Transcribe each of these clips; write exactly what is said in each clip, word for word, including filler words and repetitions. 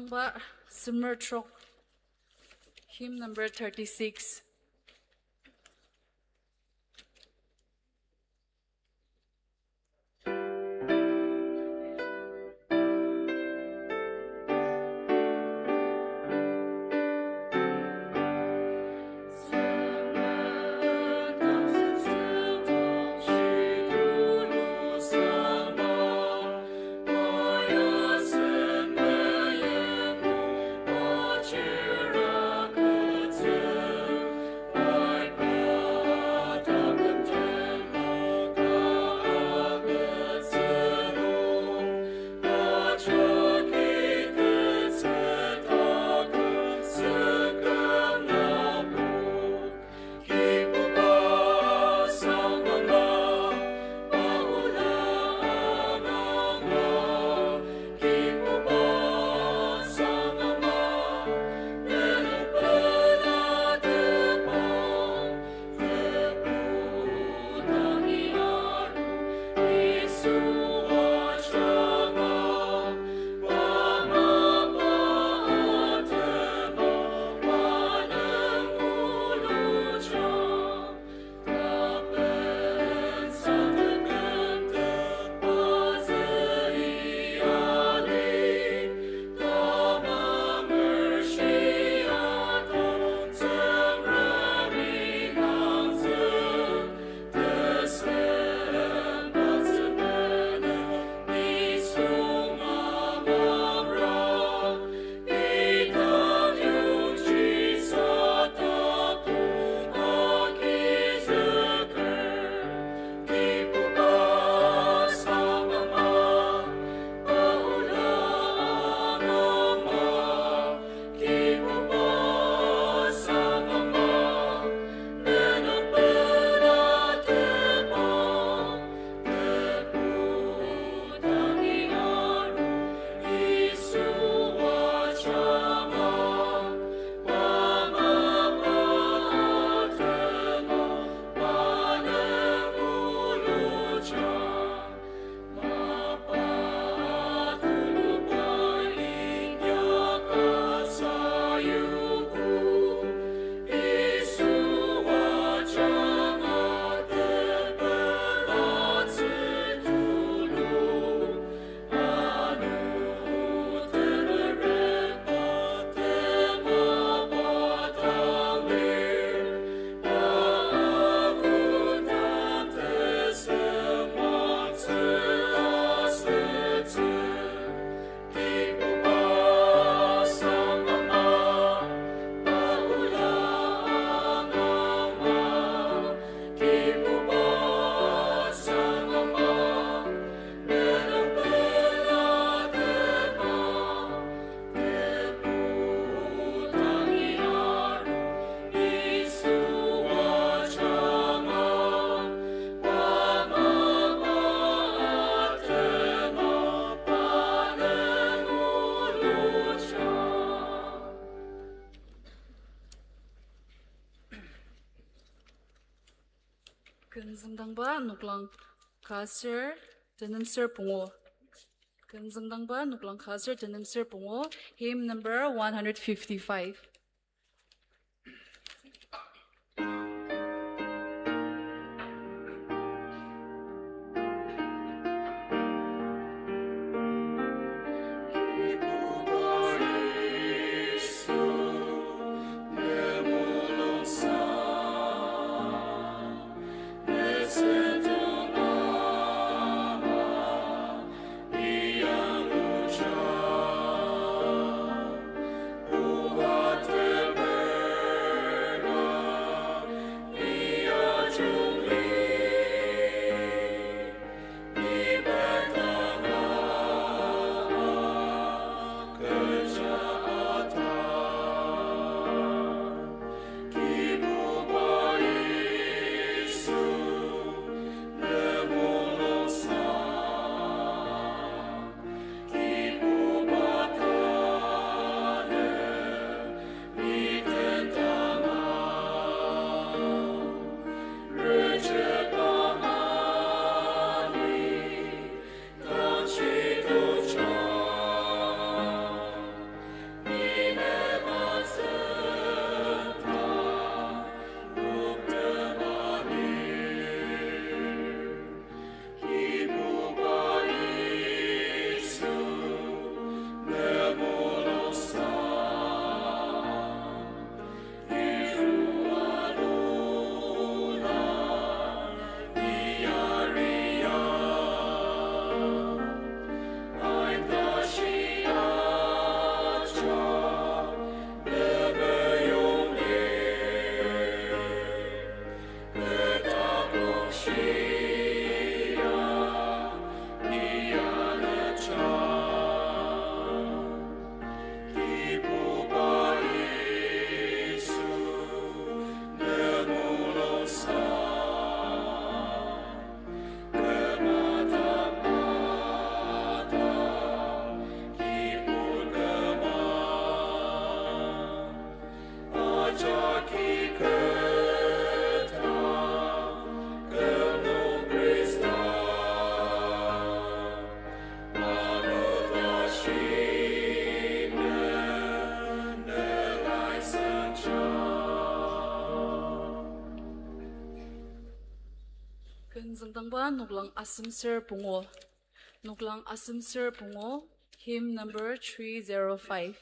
Ba, semer trok, hymn number thirty-six. Ken züngdangba noklang ka ser tenem ser pungu. Ken züngdangba noklang ka ser tenem ser pungu. Hymn number one hundred fifty-five. Ken züngdangba noklang asemser pungu. Noklang asemser pungu, hymn number three zero five.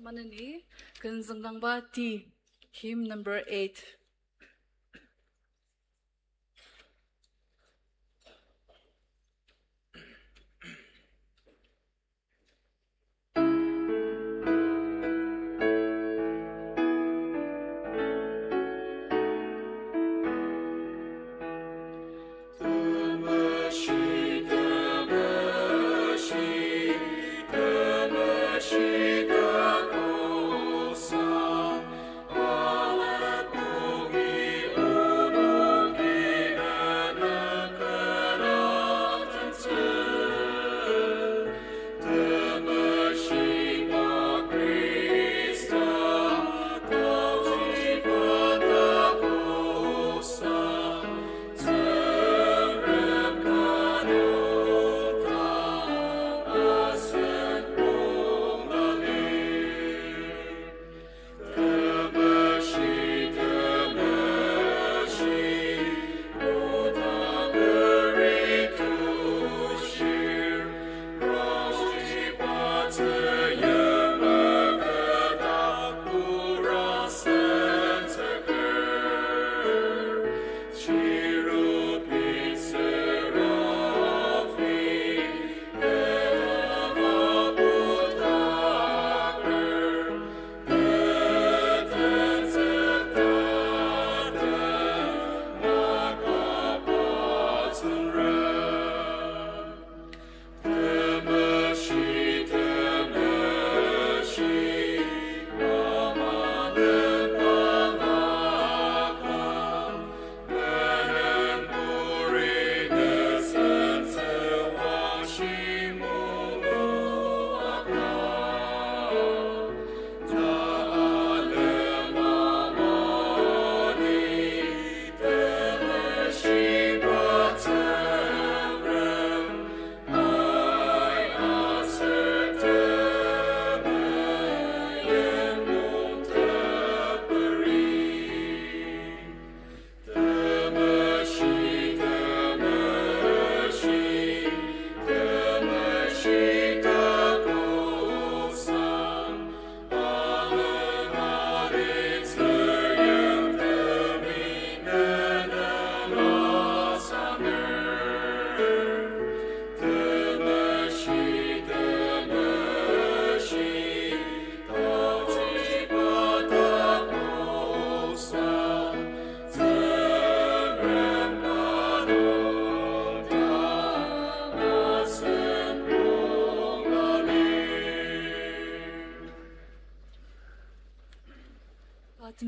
Maneni, ken züngdangba T, hymn number eight.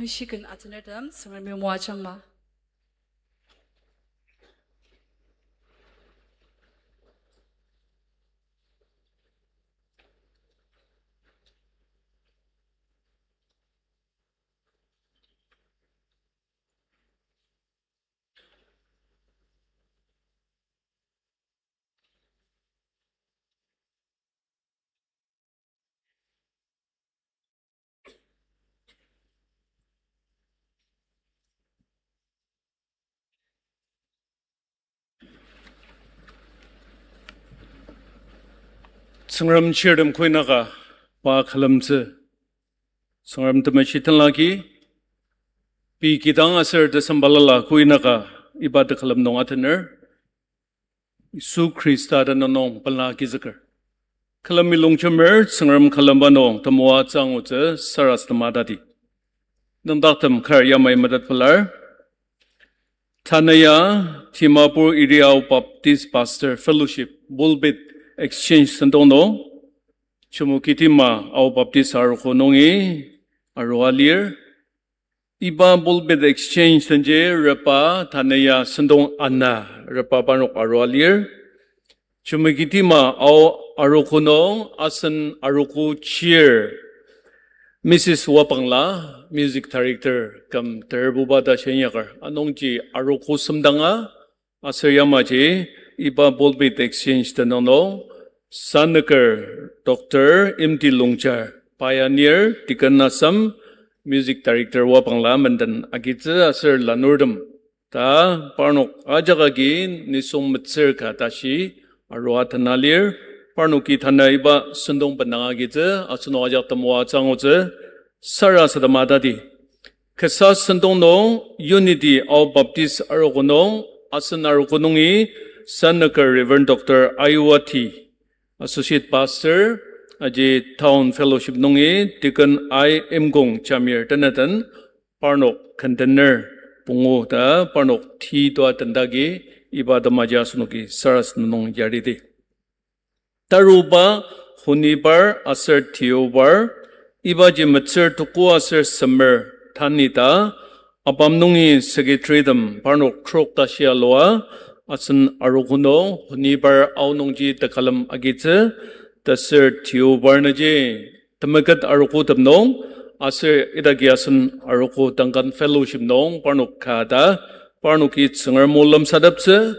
Mishiken atenertem Tsüngremi moajangma. Tsüngrem chirtem kuinaka pa külemtsü. Tsüngrem temeshi tenlaki, pei kidang aser tesem balala kuinaka iba tekülem nung atener, Yisu Khrista tenüng nung pela agizüker. Külemi longjemer Tsüngrem külemba nung temoatsü angutsü sarasadema atadi. Nüngdaktem kar yamai metet pelar. Tanü ya Dimapur Area Ao Baptist Pastor Fellowship Pulpit Exchange sentong nung, Chümoukedima Ao Baptist Arogo nungi arua lir. Iba Pulpit Exchange denji repa tanü ya sentong ana repa parnok arua lir. Chümoukedima Ao Arogo nung asen arogo chir Missus Wapangla, Music Director küm terbuba ta shenyaker. Anungji arogo semdanga, aser yamaji iba Pulpit Exchange tenüng nung, sanüker Doctor M T Longchar, pioneer, Deacon Assam, Music Director Wapangla menden agitsü aser lanurtem ta parnok ajak agi nisung metsür ka tashi arua tena lir, parnoki tanü iba sentong bendang agitsü, asenok ajak temoatsü angutsü sarasadema atadi. Kasa sentong nung Unity Ao Baptist Arogo nung, asen arogo nungi sanüker Reverend Doctor Aiwati, Associate Pastor, aji Town Fellowship nungi Deacon I M Kong Jamir teneten, parnok kendener pungu ta parnok ti tua tendagi iba temaji asenoki sarasadem nung yaridi. Taruba, honibar aser tiobar, ibaji metsür tuku aser semer tanü ta, ABAM nungi secretary tem parnok trok tashi alua, asen arogo nung honibar aonungji tekülem agitsü, taser tiobar nüji temeket arogo tem nung, aser idaki asen arogo Duncan Fellowship nung parnok ka ta, parnoki Tsüngrem o lemsateptsü,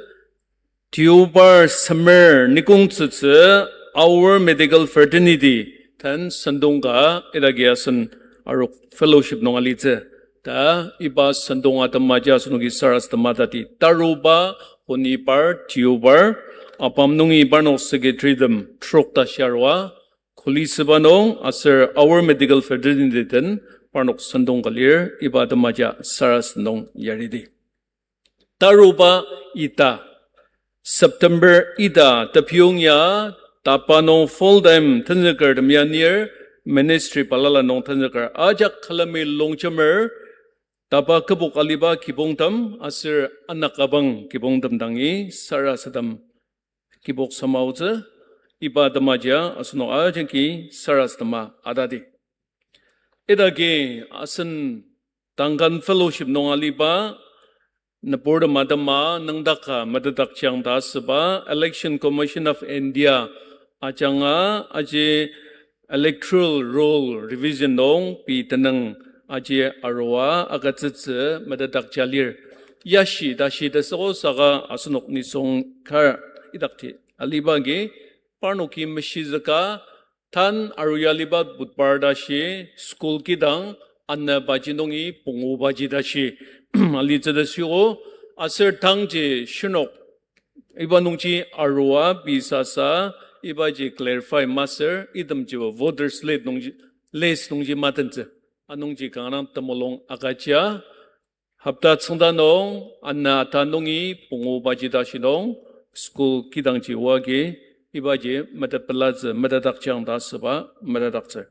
tiobar semer nikongtsütsü Aor Medical Fraternity den sentong ka idaki asen arok fellowship nung alitsü ta iba sentong atemaji asenoki sarasadema atadi. Taruba, honibar, tiobar, ABAM nungi parnok secretary tem trok tashi arua, kuli süba nung aser Aor Medical Fraternity den parnok sentong ka lir, iba temaji sarasadem nung yaridi. Taruba ita, September ita, tepiyong ya, tapa nung full time tenzüker tem ya nir, ministry balala nung tenzüker ajak külemi longjemer, tapa kübok aliba kibongtem aser anakabang kibongtem dangi sarasadem kibok samaotsü, iba temajia asenok ajaki sarasadema atadi. Idaki asen Duncan Fellowship nung aliba nüburtem atema nüngdaka metetdaktsüang ta asüba Election Commission of India ajanga aji Electoral Roll Revision nung pei tenüng aji arua agütsütsü metetdakja lir. Yashi tashi tesüko saka asenok nisung kar idakji aliba agi parnoki meshizüka tan aru ya aliba budbar tashi school kidang ana baji nungi pungu baji tashi alitsü ta süogo aser tangji shinok iba nungji arua pei sasa ibaji clarify masür itemjibo voters list nungji, list nungji matentsü. Anungji kanga temulung agüja hopta tsüngda nung ana ata nungi pungu baji tashi nung school kidangji oagi ibaji metetpelatsü metetdaktsüang ta asüba metetdaktsür.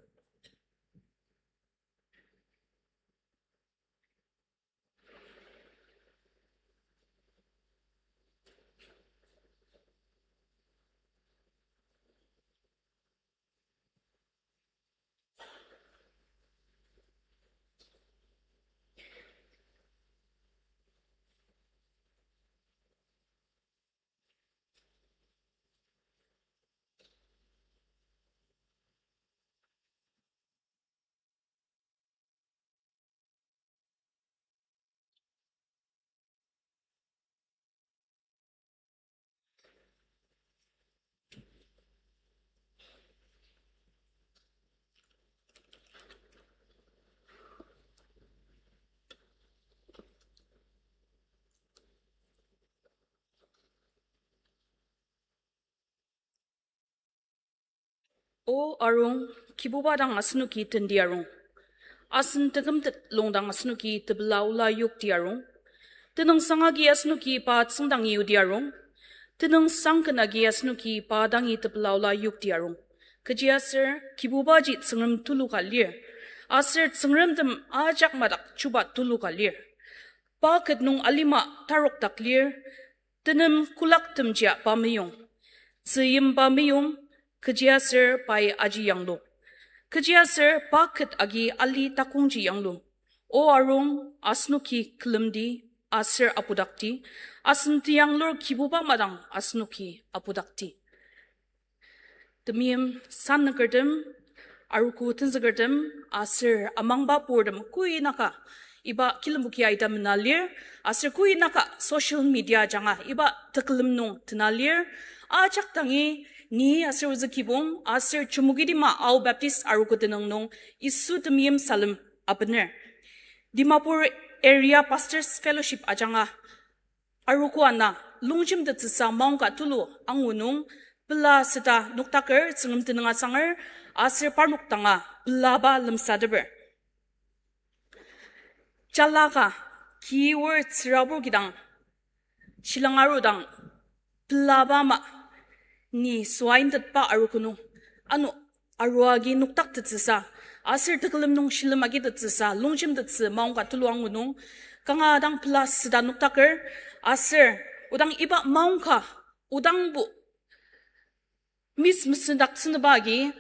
O arung, Kibuba dang asenoki tendi arung. Asen tekümtet lungdang asenoki tepela ola yokti arung. Tenüngsang agi asenoki pa tsüngdangi yudi arung. Tenüngsang ken agi asenoki pa dangi tepela ola yokti arung. Kechiaser Kibubaji Tsüngrem tulu ka lir. Aser tsüngremtem ajak madak chuba tulu ka lir. Pa ket nung alima tarokdak lir, tenem kolaktemjia pa meyong. Tzüyim pa meyong, kechiaser pai aji yanglu. Kechiaser pa ket agi ali takongji yanglu. O arung, asenoki külemdi, aser apudakti, asen teyanglur Kibuba madang asenoki apudakti. Temeim sannükertem, arogo tenzükertem, aser amangba purtem koinaka iba kilembuki aita mena lir, aser koinaka social media ajanga iba tekülem nung tena lir, ajak dangi ni aser ozü kibong, aser Chümoukedima Ao Baptist Arogo Tenüng nung Yisu temeim salem abener. Dimapur Area Pastors Fellowship ajanga arogo ana longjemtettsüsa maongka tulu angu nung pela süda noktaker Tsüngrem tenüng asanger aser parnok danga pelaba lemsateper. Jalaka ki wor tsürabur kidang, shilanga arudang, pelaba ama ni süa intetba arogo nung, ano arua agi noktaktettsüsa, aser tekülem nung shilem agitettsüsa longjemtettsü maongka tulu angu nung, kanga dang pela süda noktaker, aser odang iba maongka, odangbo miss mesendaktsünüba agi,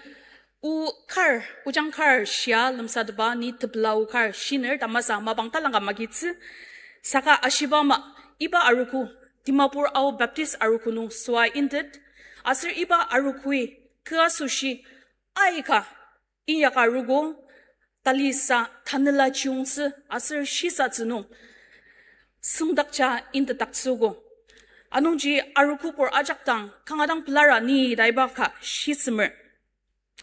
o kar, ojang kar shia lemsatepa ni tepela o kar shiner tamasa mapang talangka magitsü, saka ashiba ama iba arogo, Dimapur Ao Baptist Arogo nung süa intet, aser iba arogoi kü asoshi aika inyaka arogo, talisa tanela chiyongtsü aser shisatsü nung süngdakja intetdaktsüogo. Anungji arogobur ajak dang kanga dang pelara ni ta iba ka shisemer.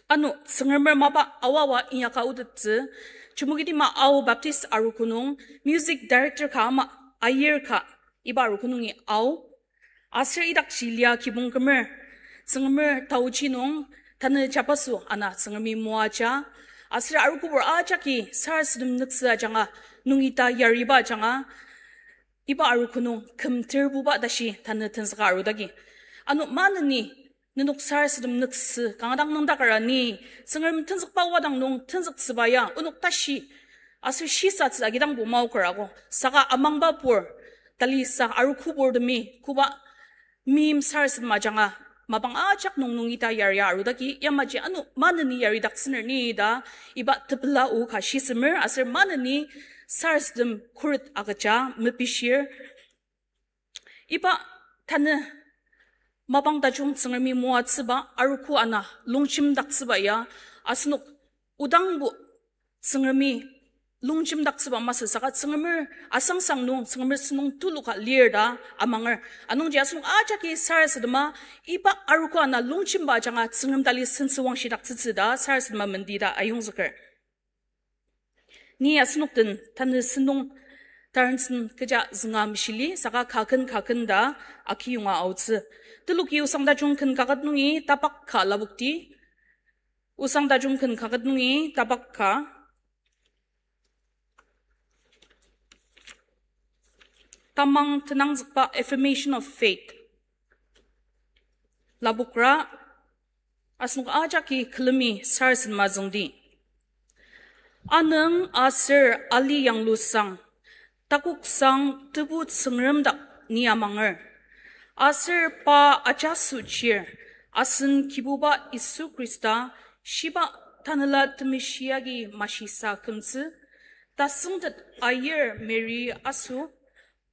Ano Tsüngremer mapa awawa inyaka otettsü, Chümoukedima Ao Baptist Arogo nung music director ka ama ayir ka iba arogo nungi ao. Aser idakji lia kibong kümer, Tsüngremer taoji nung tanü jabaso ana Tsüngremi moaja, aser arogobur ajaki sarasadem nüktsü ajanga, nungita yariba ajanga, iba arogo nung küm terbuba tashi tanü tenzüka arudaki. Ano maneni nenok sarasadem nüktsü kanga dang nüngdakara ni, Tsüngrem tenzükba wadang nung tenzüktsüba ya onok tashi aser shisatsü agidangbo maoker ako. Saka amangba pur, talisa arogobur temi koba meim sarasadem ajanga mapang ajak nung nungita yaria arudaki, yamaji ano maneni yaridaktsüner ni ta iba tepela o ka shisemer, aser maneni sarasadem khuret agüja mepishir. Iba tanü mapang tajung Tsüngremi moatsüba arogo ana longjemdaktsüba ya, asenok odangbo Tsüngremi longjemdaktsüba masü saka Tsüngremer asangsang nung Tsüngremer sentong tuluka lir ta amanger. Anungji asenok ajaki sarasadema iba arogo ana longjemba ajanga Tsüngrem tali sentsüwangshidaktsütsü ta sarasadema mendi ta ayongzüker. Ni asenok den tanü sentong tarensen kecha zünga meshili saka kaken kaken ta akiyonga aotsü. Teloki Osang Tajung ken kaket nungi tapak ka lapokti. Osang Tajung ken kaket nungi tapak ka. Tamang tenangzükba Affirmation of Faith. Lapokra, asenok ajaki külemi sarasadema züngdi. Anüng aser ali yanglusang, takoksang Tebu Tsüngrem dak ni amanger. Aser pa ajaso chir, asen Kibuba Yisu Khrista, shiba Tanela Temeshi agi mashisa kümtsü, tasüngtet ayir Mary aso,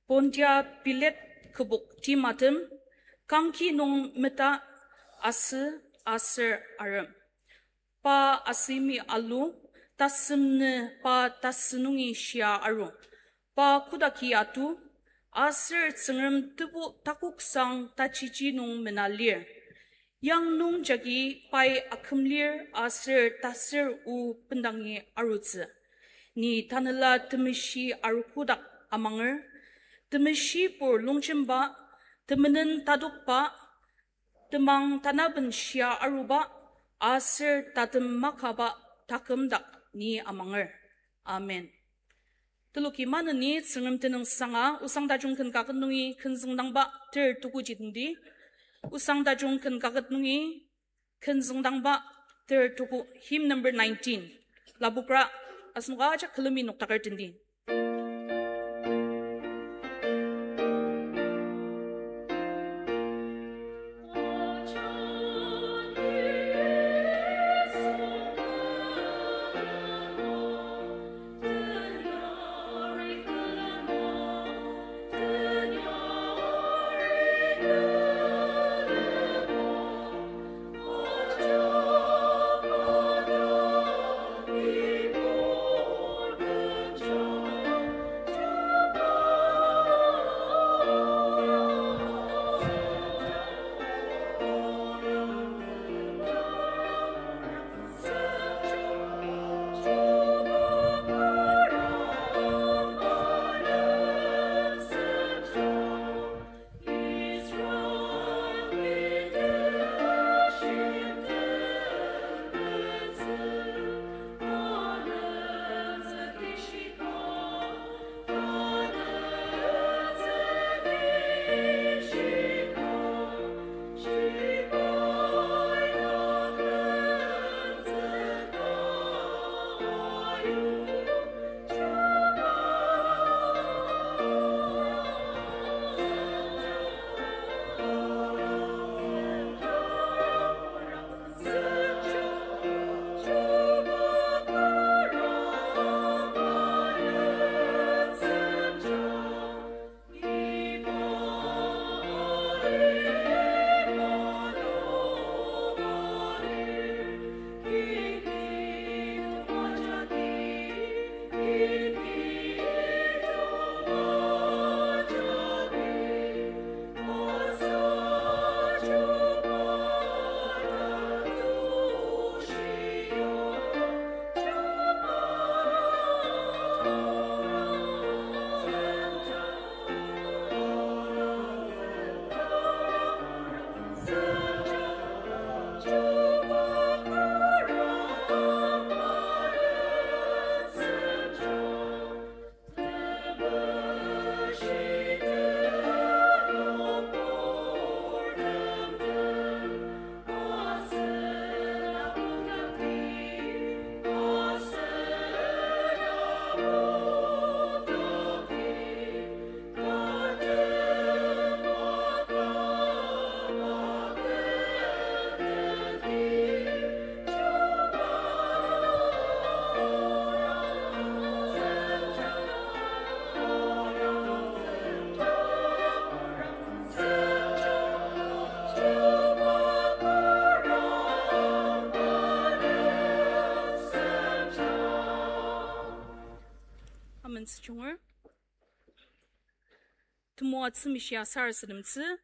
Pontia Pilat kübok timatem, kangki nung meta asü aser arem. Pa asümi alu, tasümnü pa tasü nungi shia aru. Pa kotaki atu, aser Tsüngrem Tebu takoksang tachiji nung mena lir. Yang nung jagi pai akümlir aser taser o bendangi arutsü. Ni Tanela Temeshi arogo dak amanger, temeshibur longjemba, temenen tadokba, temang tanaben shia aruba, aser tatem makaba taküm dak ni amanger. Amen. Teloki maneni Tsüngrem tenüng sanga osang tajung ken kaket nungi ken züngdangba ter tuku jitenti. Osang tajung ken kaket nungi ken züngdangba ter tuku, hymn number nineteen. Lapokra asenok ajak külemi noktaker tenti. Amen, süjunger. Temoatsü mishia sarasademtsü,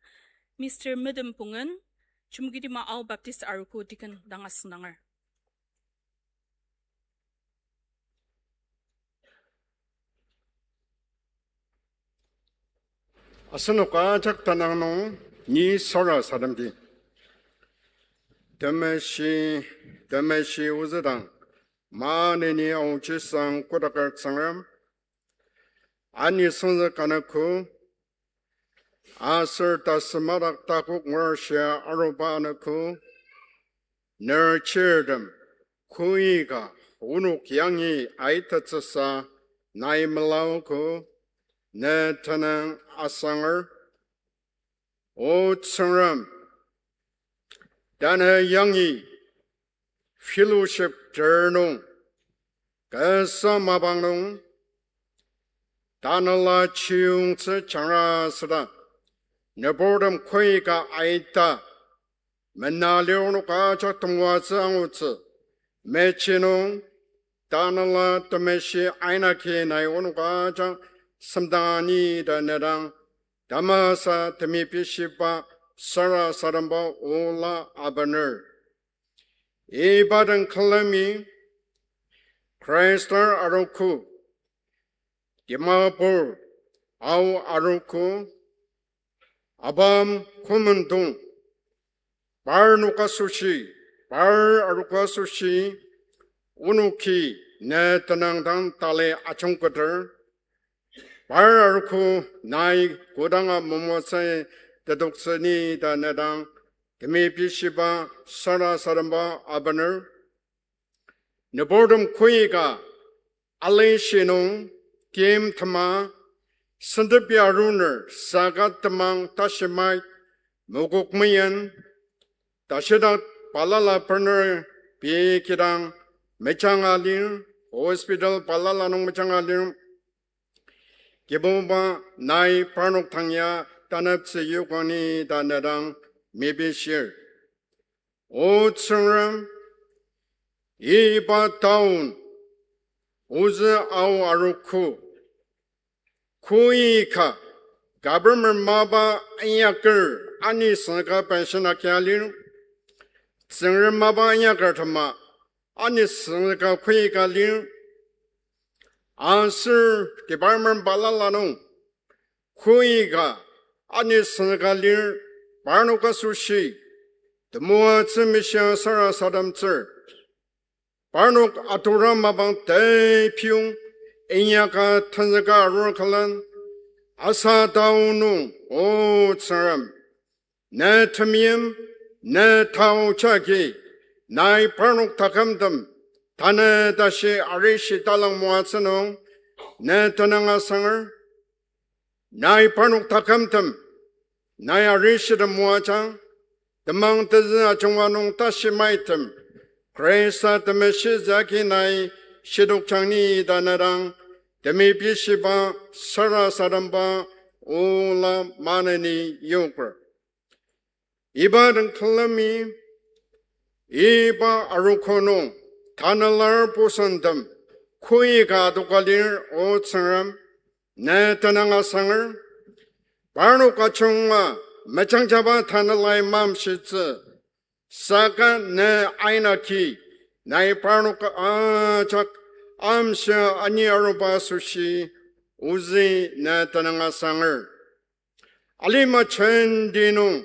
Mister Medem Pungen, Chümoukedima Ao Baptist Arogo Deacon dang asüngdanger. Asenok ajak tenüng nung ni sarasademdi. Temeshi, temeshi ozüdang, maneni aotsüsang kodaker Tsüngrem, ani songzük anogo, aser tasümadak takok ngurshia aruba anogo, ner chirtem, koika onok yangi aitetsüsa nai melaogo, ne tenüng asanger, O Tsüngrem, tanü yangi fellowship ter nung, kasa mapang nung, tanela chiyungtsü jangra süda, nüburtem koika aita, mena lir onok ajak temoatsü angutsü, mechi nung, tanela temeshi ainaki nai onok ajak semdang ani ta nedang, tamasa temipishiba sarasademba ola abener. Iba den külemi Khristan arogo, Dimapur Ao arogo, Abam Komendong, parnok asoshi, par arogo asoshi, onoki ne tenüng dang tali ajungketer, par arogo nai kodanga momotsü tetoktsü ni ta ne dang temepishiba sarasademba abener. Nüburtem koika alishi nung timtema sentepi aruner saka temang tashimai mokokmeyen tashidak balala bener pei kidang mejanga lir, hospital balala nung mejanga lir. Kibuba nai parnok dang ya taneptsü yokang ni ta ne dang mepishir. O Tsüngrem, iba town, ozü ao arogo, koika government mapa inyaker anisüngzüka pension akia lir, Tsüngrem mapa inyaker tema anisüngzüka koika lir, aser department balala nung koika anisüngzüka lir, parnok asoshi temoatsü mishia sarasademtsür. Parnok atura mapang tepiong inyaka tenzüka arur külen, asa tao nung, O Tsüngrem, ne temeim, ne tao jagi, nai parnok takümtem tanü tashi arishi talang moatsü nung ne tenüng asanger. Nai parnok takümtem, nai arishitem moajang, temang tezü ajunga nung tashi maitem, Khrista temeshi jagi nai shidokjang ni ta ne dang temepishiba sarasademba ola maneni yoker. Iba den külemi, iba arogo nung, tanelar pusantem, koika adoka lir, O Tsüngrem, ne tenüng asanger, parnok ajunga mejangjaba tanelai mamshitsü, saka ne aina ki, nai parnok ajak amshia ani aruba asoshi, ozü ne tenüng asanger. Alima jenti nung,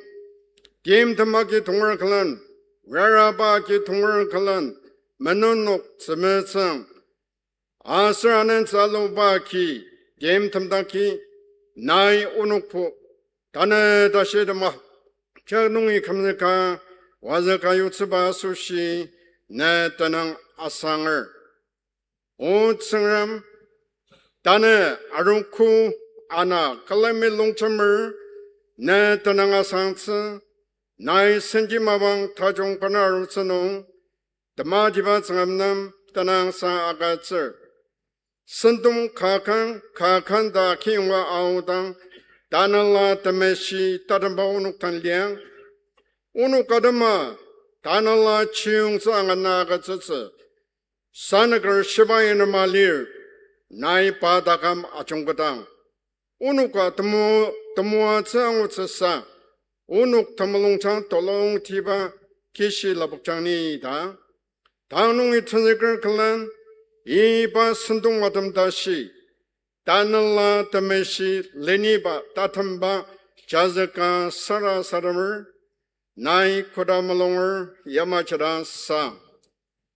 timtem agi tonger külen, raraba agi tonger külen, menunok tzümetsüng, aser anentsü aluba agi, timtem daki, nai onokbo, tanü tashi tema, jak nungi kümzüka, wazüka yutsüba asoshi, ne tenüng asanger. O Tsüngrem, tanü arogo ana külemi longjemer ne tenüng asangtsü, nai senti mapang tajung bena arutsü nung, tematiba Tsüngrem nem tenüngsang agütsür. Sentong kakan, kakan ta kiyonga aodang, Tanela Temeshi tatemba onok den liang. Onok atema, Tanela chiyongtsü angana agütsütsü. Sanüker shibai nema lir, nai pa taküm ajungketang. Onoka temo-, temoatsü angutsüsa, onok temulungjang tolong tiba kishi lapokjang ni ta. Tang nungi tenzüker külen, iba sentong atem tashi, Tanela Temeshi leniba tatemba jazüka sarasademer, nai koda mulunger yamaji ta sang.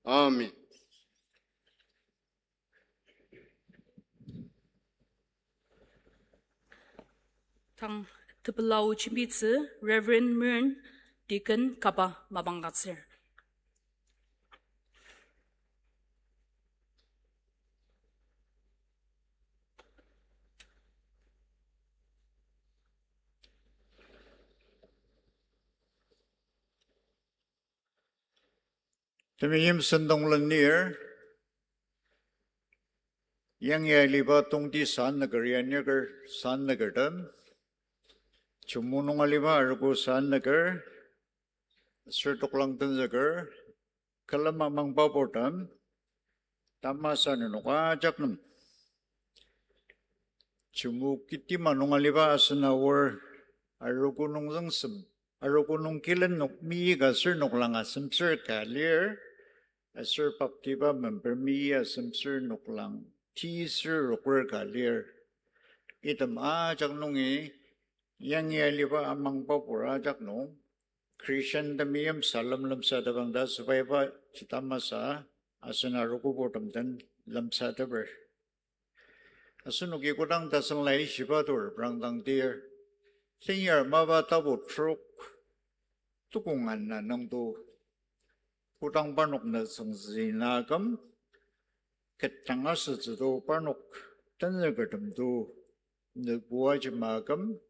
Amen. Tang tepela o jembitsü Reverend Mern, Deacon Kaba mapang agütsür. Temeim sentong lenir, yangi aliba tongti sannüker, yangi aliba sannükertem, chumu nung aliba arogo sannüker, aser toklang tenzüker, külema mangbaburtem, tamasa nenok ajak nem. Chumu kitima nung aliba asen aor, arogo nung züngsem, arogo nung kilen nok mei ka aser noklang asemtsür ka lir, aser paktiba member mei asemtsür noklang tisür roker ka lir. Item ajak nungi yangi aliba amangbabur ajak nung, Christian temeim salem lemsatepang ta süba iba ji tamasa asen arogoburtem den lemsateper. Asenoki kodang tasen lai shiba tur prangdang dir, tenyar mapa tapu trok tukong ana nungdo, kodang parnok nütsüngzü na aküm, ketdang asütsü to parnok tenzükertem to nübua jema aküm,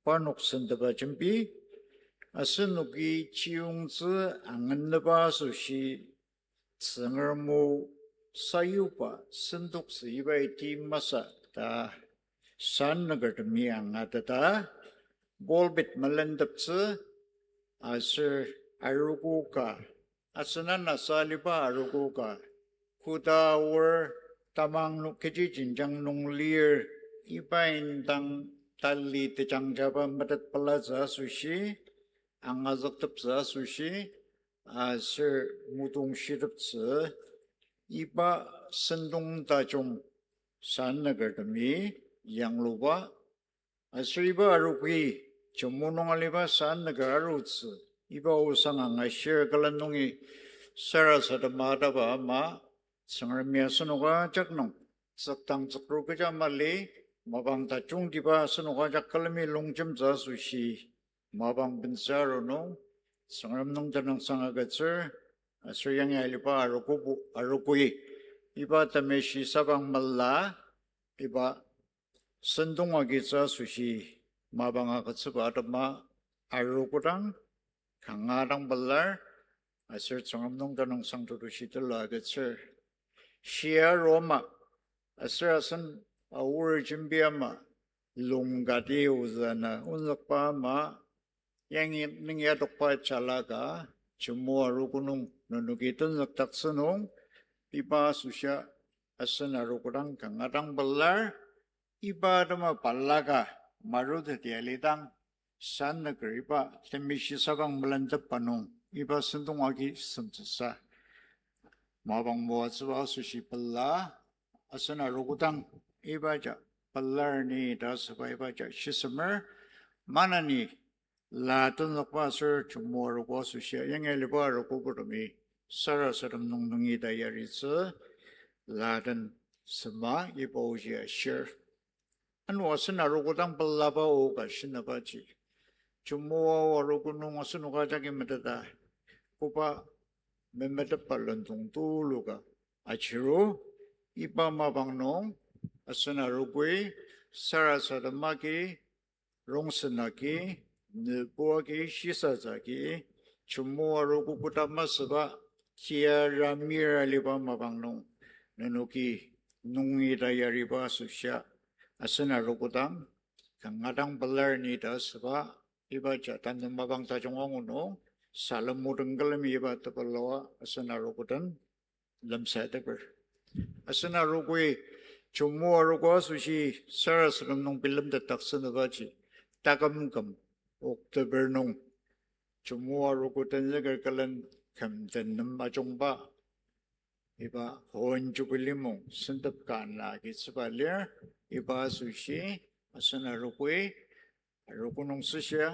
parnok sentepa jembi, asenoki chiyungtsü angennepa asoshi Tsüngrem o sayuba sentoktsü ibai ti masü ta sanükertemi angateta, pulpit melenteptsü aser arogo ka, asen anasa aliba arogo ka, koda aor, tamang nung kechi jenjang nung lir, iba indang tali tejangjaba metet pelatsü asoshi angazükteptsü asoshi aser mudong shiteptsü iba sentong tajung sanükertemi yangluba, aser iba arogoi Chumu nung aliba sanüker arutsü iba osang angashir külen nungi sarasadema ataba ama Tsüngremi asenok ajak nung tsükdang tsükru kecha mali, mapang tajungtiba asenok ajak külemi longjemtsü asoshi mapang bentsü aru nung, Tsüngrem nung tenüngsang agütsür, aser yangi aliba arogobo-, arogoi, iba temeshi sabang mela, iba sentong agitsü asoshi mapang agütsüba atema arogodang, kanga dang pelar, aser Tsüngrem nung tenüngsang tetushi tulu agütsür. Shia Roma, aser asen aor jembi ama, lungkati ozü ana onzükba ama, yangi nung yadokba jalaka, Chumu arogo nung nenoki tenzükdaktsü nung, iba asoshia asen arogodang kanga dang pelar, iba atema balaka maruteti alidang, sanüker iba temeshi sabang melentepba nung iba sentong agi semtsüsa mapang moatsüba asoshi pela, asen arogodang ibaja pelar ni ta asüba ibaja shisemer, maneni la tenzükba aser Chumu arogo asoshia yangi aliba arogoburtemi sarasadem nung nungi ta yaritsü la den sema iba oji ashir. Ano asen arogo dang pelaba o ka shinebaji, Chumu arogo nung asenok ajaki meteta, koba memetepba lendong tuluka achiru, iba mapang nung asen arogoi sarasadem agi, rongsen agi, nübu agi, shisatsü agi, Chumu arogo koda masüba, tia ramir aliba mapang nung nenoki nungi ta yariba asoshia, asen arogo dang kanga dang pelar ni ta asüba, ibaja tanü mapang tajung angu nung salem o den külemi iba tepelaoa asen arogo den lemsateper. Asen arogoi Chumu arogo asoshi sarasadem nung bilemtetdaktsünübaji, taküm küm October nung Chumu arogo tenzüker külen küm tenem ajungba, iba Hon Jubilee mung sentep ka ana agitsüba lir, iba asoshi asen arogoi arogo nung süshia,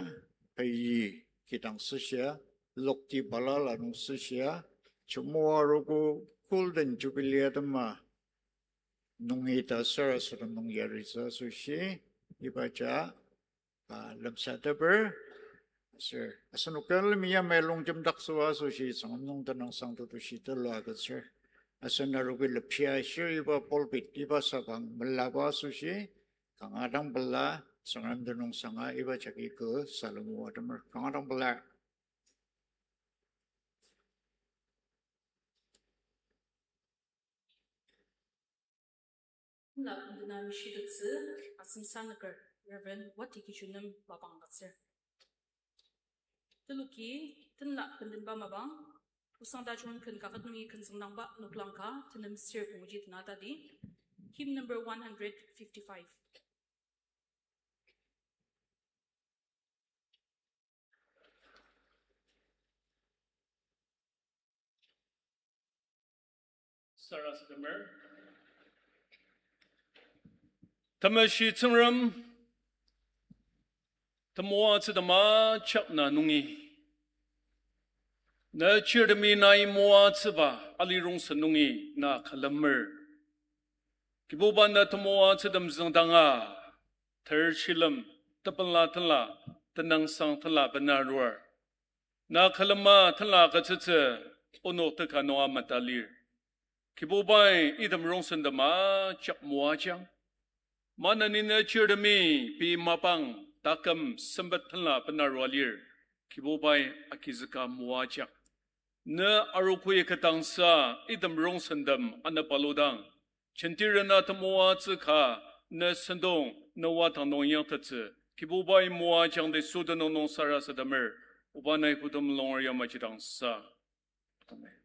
pei kidang süshia, lokti balala nung süshia, Chumu arogo Golden Jubilee atema nungi ta sarasadem nung yaritsü asoshi, ibaja, ah, lemsateper, aser asenok külemi yamai longjemdaktsüba asoshi Tsüngrem nung tenüngsang tetushi tulu agütsür. Asen arogoi lepshia ashir iba pulpit iba sabang melaba asoshi kanga dang pela, Tsüngrem tenüngsanga iba jagi kü salem o atemer kanga dang pela. Na kümdena mishitetsü asen sanüker Reverend Wati Kichunem mapang agütsür. Teluki tenla kümdenba mapang, osang tajung ken kaket nungi ken tsüngdangba noklang ka tenem ser punguji tena tadi, hymn number one hundred fifty-five. Sarasademer. Temeshi Tsüngrem, temoatsü tema chakna nungi, Na chirtemi nai moatsüba ali rongsen nungi na külemer. Kibuba na temoatsütem züngdanga, ter shilem, tepela tenla, tenüngsang tenla bena arur. Na külema tenla agütsütsü, onok teka nunga mata lir. Kibubai item rongsen tema ajak moajang. Maneni na chirtemi pei mapang taküm sempet tenla bena arua lir. Kibubai agizüka moajang. Na arogoi ketdangsa item rongsentem anepaludang, jentirena temoatsü ka na sentong na wadang nung inyaktettsü, Kibubai moajangdi sütenüng nung sarasademer, oba nai kodem longer yamaji dangsa. Amen.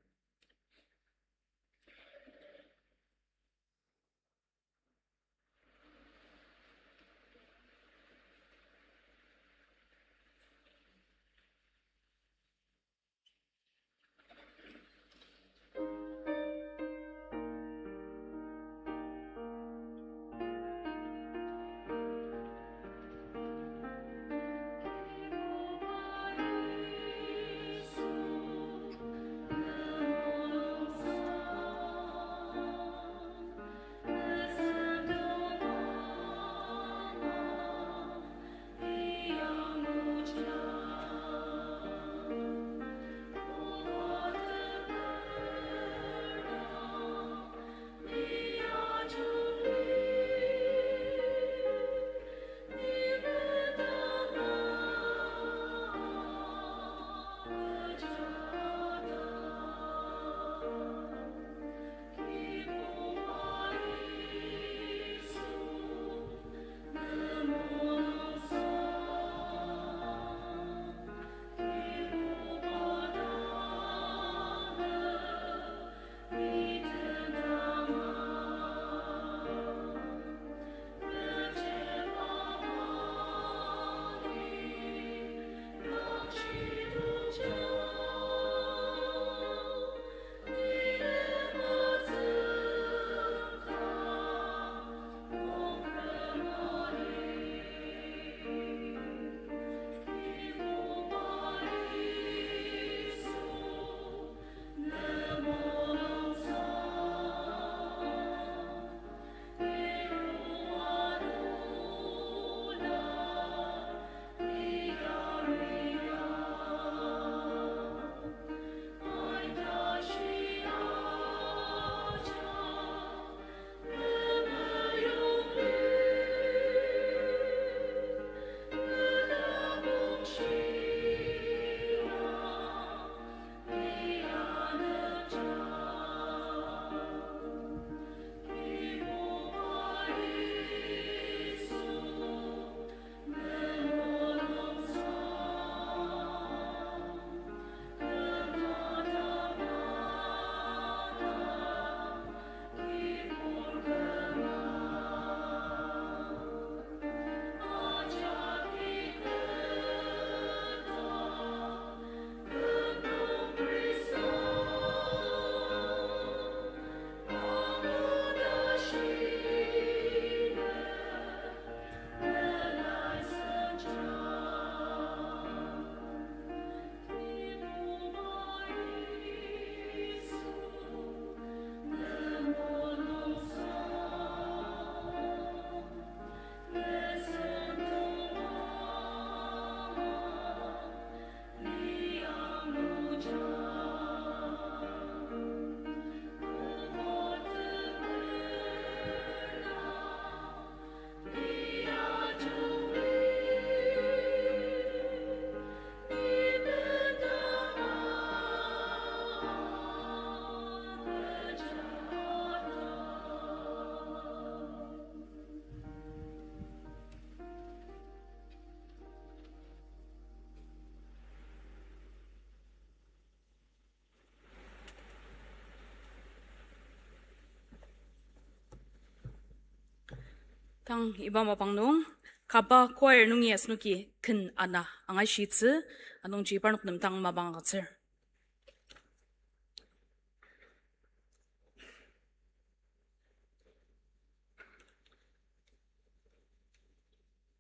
Tang iba mapang nung, kaba choir nungi asenoki ken ana angashitsü, anungji parnok nem tang mapang agütsür.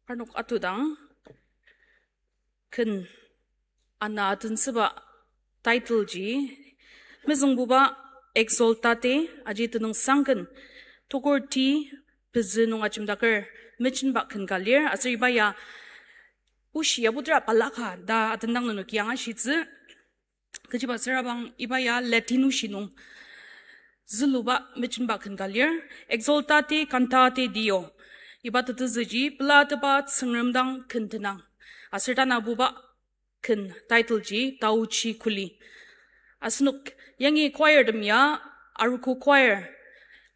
Parnok atudang, ken ana atentsüba title ji, mezüngbuba Exsultate, aji tenüngsang ken, tokur ti pezü nung ajemdaker, mejenba ken ka lir, aser iba ya oshi ya butra palaka ta atendang nenoki angashitsü. Kechiba sürabang iba ya Latin oshi nung züluba mejenba ken ka lir, Exsultate Cantate Deo. Iba tetezüji pelateba Tsüngrem dang ken tenang. Aser tanabuba ken title ji Taochi Kuli. Asenok yangi choir tem ya, arogo choir,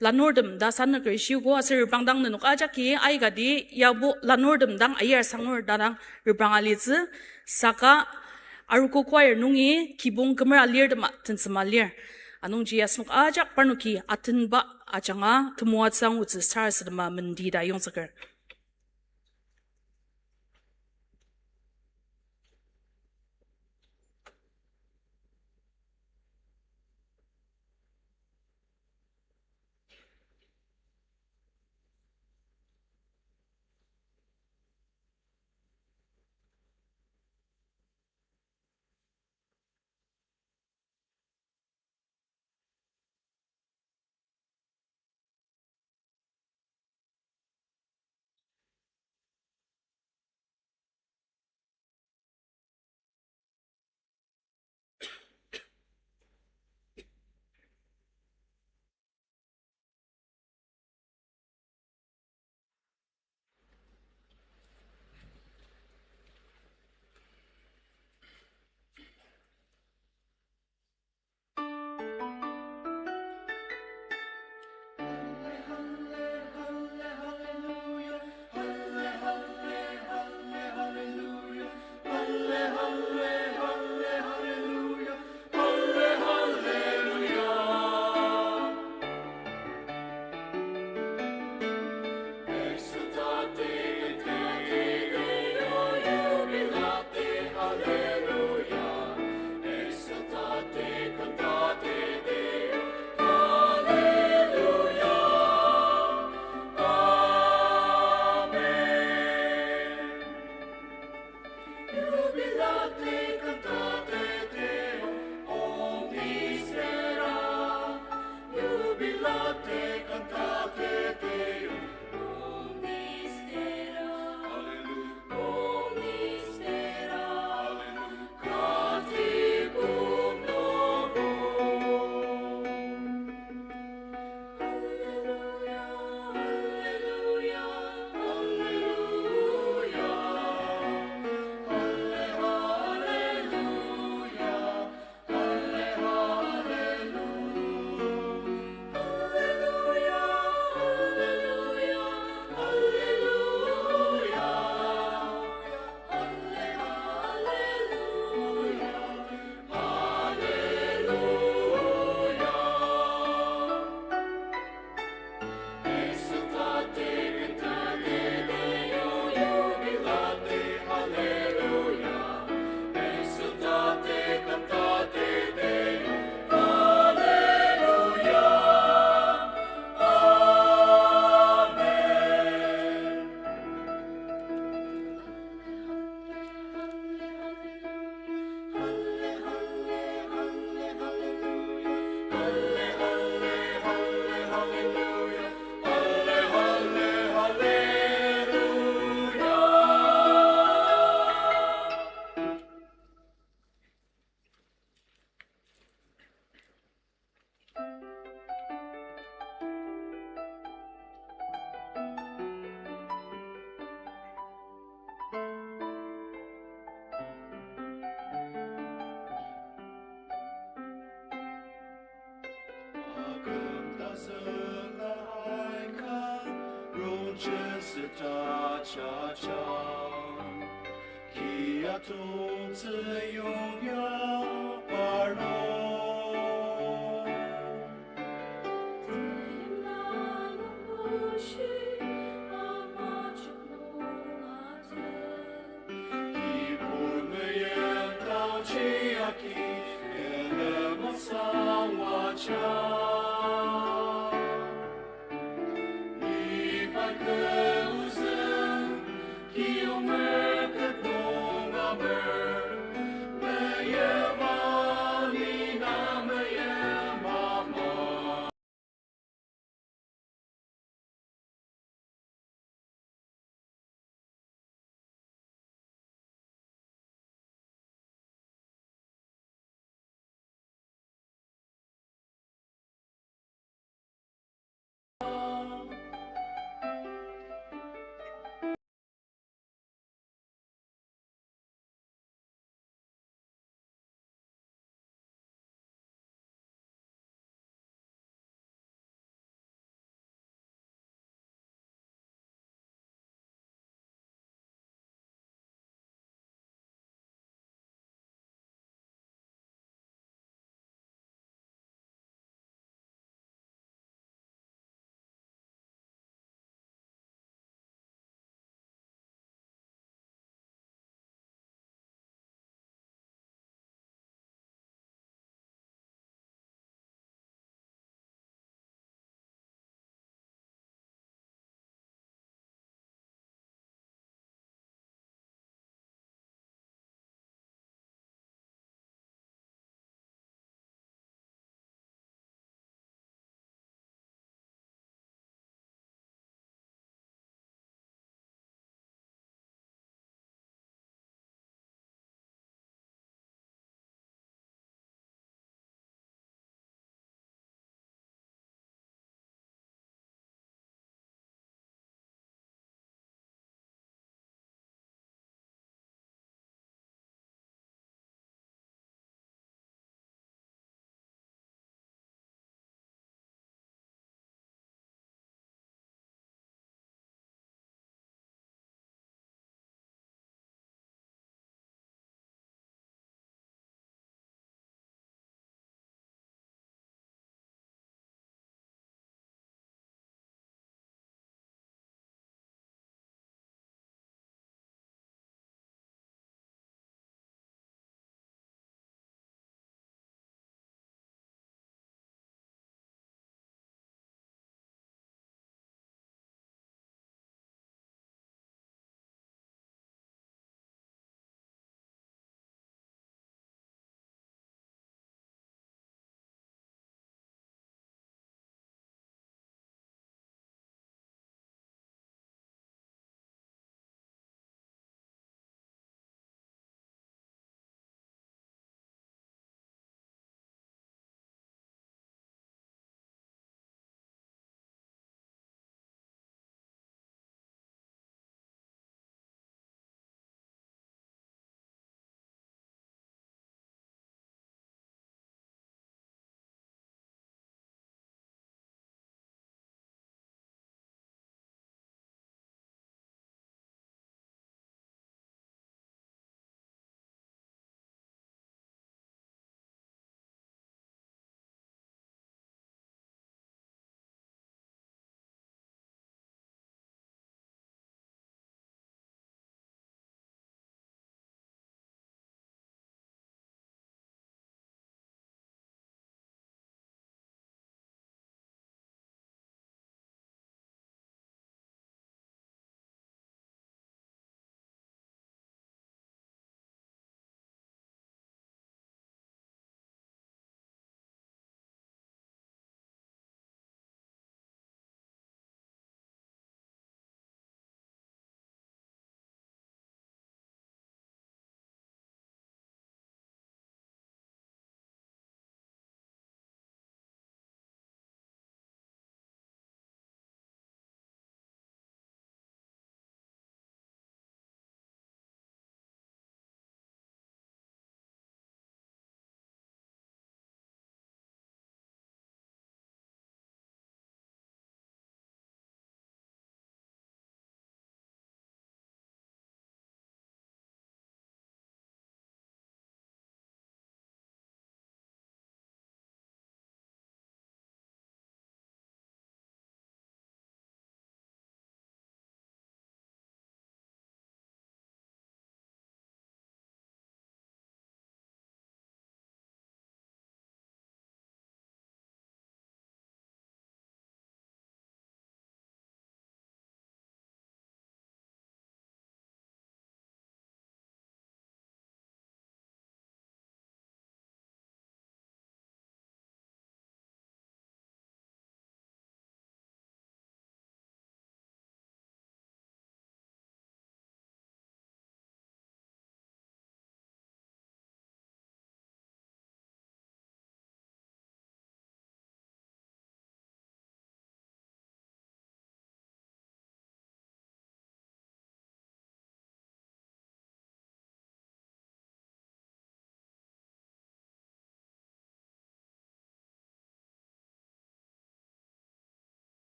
lanurtem ta sanüker shiogo aser reprangdang nenok ajaki aikati yabo lanurtem dang ayar sangur ta dang repranga litsü, saka arogo choir nungi kibong kümera lirtema tensema lir. Anungji asenok ajak parnoki atenba ajanga temoatsü angutsü sarasadema mendi ta yongzüker.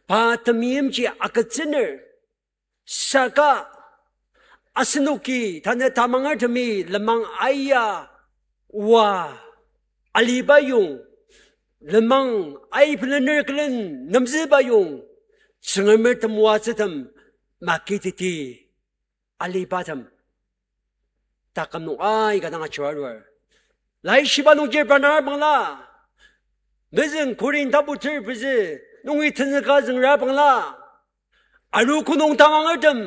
pa temeimji agütsüner. Saka asenoki tanü tamangertemi lenmang aia oa aliba yong, lenmang aibelener külen nemzüba yong, Tsüngremer temoatsütem makiteti alibatem taküm nung aika dang ajuarur. Laishiba nungji repranga bangla, mezüng Korinth tapu ter pezü nungi tenzüka züngra bangla, arogo nung tamangertem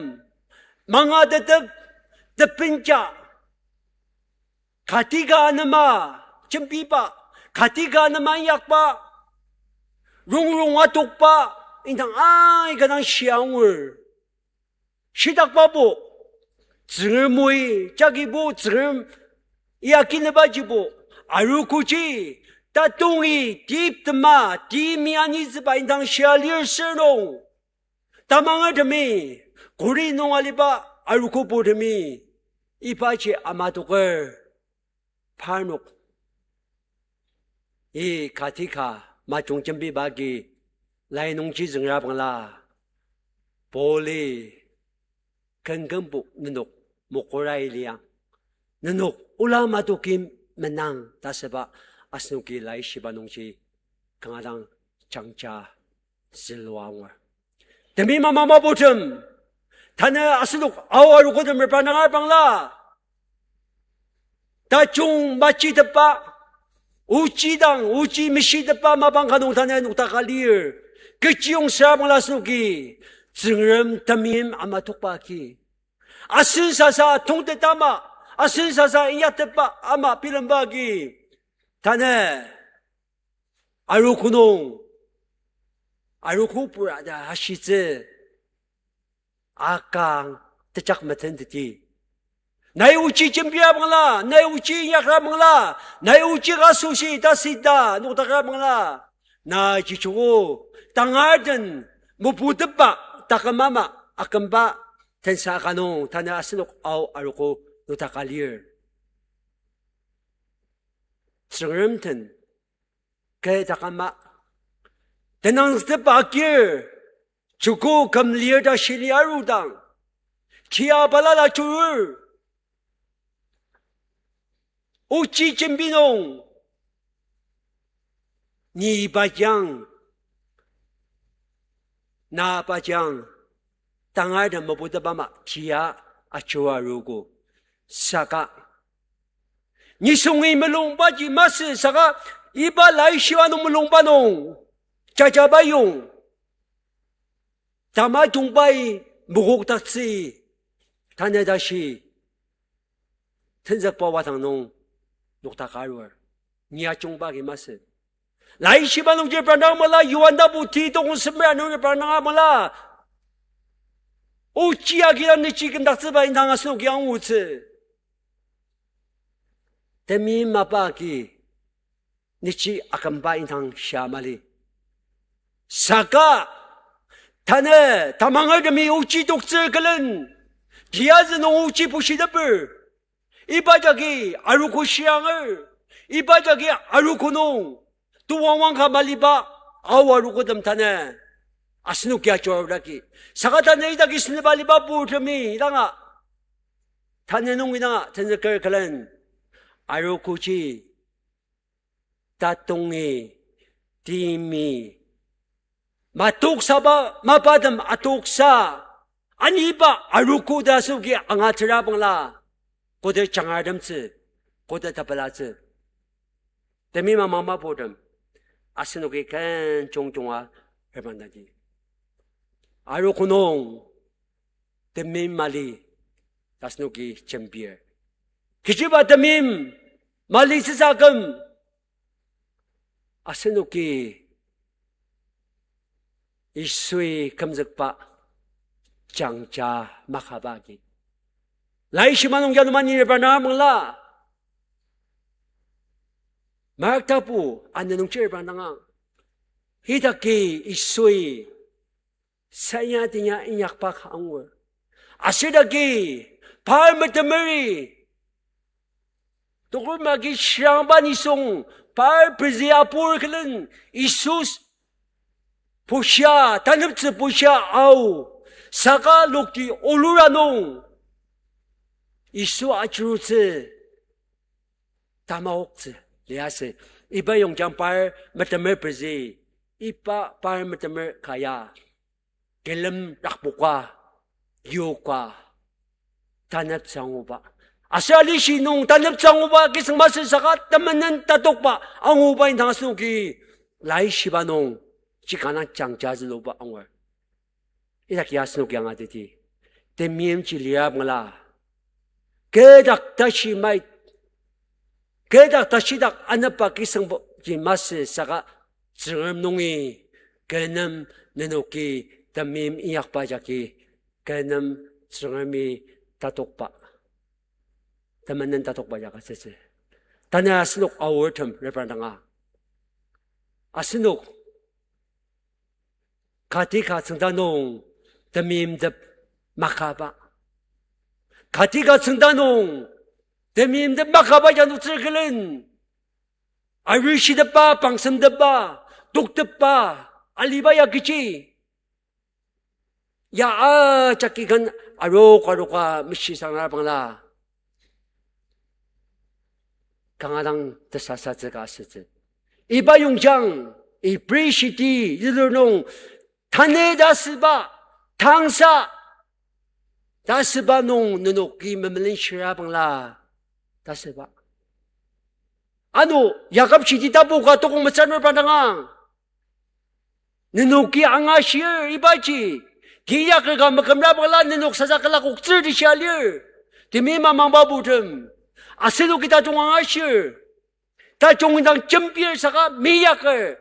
mangatetep, tebenja, katika anema jembiba, katika anema inyakba, rongrong atokba, indang aika dang shia angur. Shitakbabo, Tsüngrem oi, jagibo Tsüngrem ya kinübajibo, arogoji, tatongi, tip tema, timi anitsüba indang shia lir sür nung, tamangertemi, Korinth nung aliba arogobotemi, ibaji amatoker, parnok, i katika majung jembiba agi lai nungji züngra bangla, Pauli, kenkümbo nenok mokora iliang, nenok ola matoki menang ta süba asenoki laishiba nungji kanga dang jangja zülua angur. Temeim ama maputem, tanü asenok ao arogotem repranga bangla, tajung machitepba, ochi dang, ochi meshitepba mapang ka nung tanü noktaka lir. Kechiyong süra bangla asenoki Tsüngrem temeim ama tokba agi, asen sasa tongteta ama, asen sasa inyaktetba ama bilemba agi, tanü arogo nung, arogo pura ta ashitsü akang tejak metenteti. Nai ochi jembia bangla, nai ochi inyakra bangla, nai ochi ka asoshi tasüta noktakra bangla, na jichugo tangar den moputepba taküm ama akümba tensa ka nung tanü asenok ao arogo noktaka lir. Tsüngrem den kü taküm ama tenangzüktepa agir, joko küm lir ta shili arudang, tia balala churur, ochi jembi nung, ni ibaji ang, na ibaji ang, tangar den moputepba ama tia achu arogo. Saka nisungi mulungbaji masü saka iba laishiba nung mulungba nung jajaba yong tamajungbai mokokdaktsü, tanü tashi tenzükba wadang nung noktaka arur. Ni ajungba agi masü. Laishiba nungji repranga bangla, Johan tapu ti tokong semer nung repranga bangla, ochi agi dang nüji kümdaktsüba indang asenoki angutsü. Temeim mapa agi nüji akümba indang shia mali. Saka tanü tamangertemi ochi toktsür külen, tiyazü nung ochi pushiteper, iba jagi arogo shianger, iba jagi arogo nung towangwang ka maliba ao arogotem tanü asenoki ajuarudaki. Saka tanü idaki seneba aliba purtemi idanga, tanü nung idanga tenzüker külen, arogoji tatongi, timi, matoksaba mapatem atoksa, aniba arogo ta asenoki angatsüra bangla, koda jangratemtsü, koda tapelatsü. Temeim ama maputem, asenoki ken jungjunga reprangdangji, arogo nung temeim mali ta asenoki jembir. Kechiba temeim mali süsa küm, asenoki Yisui kümzükba jangja makaba agi. Laishiba nung yanuma ni repranga mangla, Mark tapu ana nungji repranga, idaki Yisui sanya tenya inyakba ka angur. Aser idaki par metemeri, tokur magi shirangba nisung par pezü apur külen Yisu Bushia, taneptsü bushia ao, saka lokti olura nung, Yisu ajurutsü tamaoktsü liasü. Iba yongjang par metemer pezü, iba par metemer ka ya, külem rakpoka, yoka, taneptsü anguba. Aser alishi nung taneptsü anguba kisüng masü saka temenen tatokba anguba indang asenoki laishiba nung chikana jangja züluba angur. Idaki asenoki angateti, temeimji lirabangla, kü dak tashi mait, kü dak tashidak anepba kisüngbo ji masü saka Tsüngrem nungi kü nem nenoki temeim inyakba jagi, kü nem Tsüngremi tatokba, temenen tatokba jaka sütsü. Tanü asenok aortem reprangdanga, asenok kati ka tsüngda nung temeimtep makaba. Kati ka tsüngda nung temeimtep makaba ya noktsür külen, arishitepba, pangsemtepba, toktepba, aliba ya kechi ya ajaki ken arok aroka meshisangra bangla, kanga dang tesasatsü ka asütsü. Iba yongjang, Ibri shiti zülur nung, tanü ta asüba, tangsa ta asüba nung nenoki memelenshira bangla ta asüba. Ano, Yakob shiti tapu ka tokong metsür nung reprangdanga, nenoki angashir ibaji, kiyaker ka mekümra bangla nenok sasa külakoktsür ta shia lir. Temeim amangba putem, asenoki tajung angashir, tajung indang jembir saka miyaker,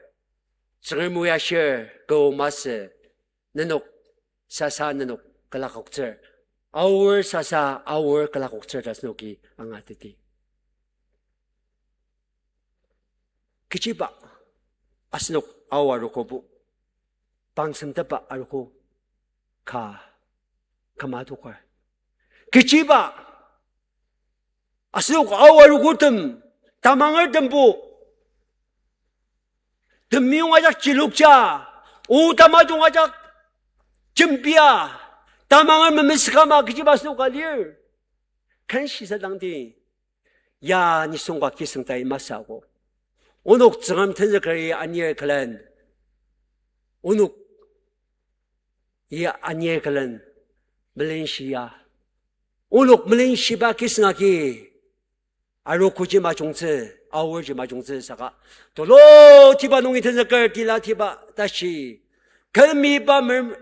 Tsüngrem o ashir, kü masü, nenok sasa nenok külakoktsür, aor sasa aor külakoktsür ta asenoki angateti. Kechiba asenok ao arogobo, pangsemtepba arogo ka küma adoker? Kechiba asenok ao arogotem, tamangertembo, temiyong ajak chilokja, o tamajung ajak jembia, tamanger memesükama kechiba asenok ka lir? Ken shisadangdi, ya nisung ka kisüng tai masü ako. Onok Tsüngrem tenzükeri anir külen, onok ya anir külen melenshia, onok melenshiba kisüng agi arogoji majungtsü, aorji majungtsü saka, tulu tiba nungi tenzüker tila tiba tashi, kü meiba mer-,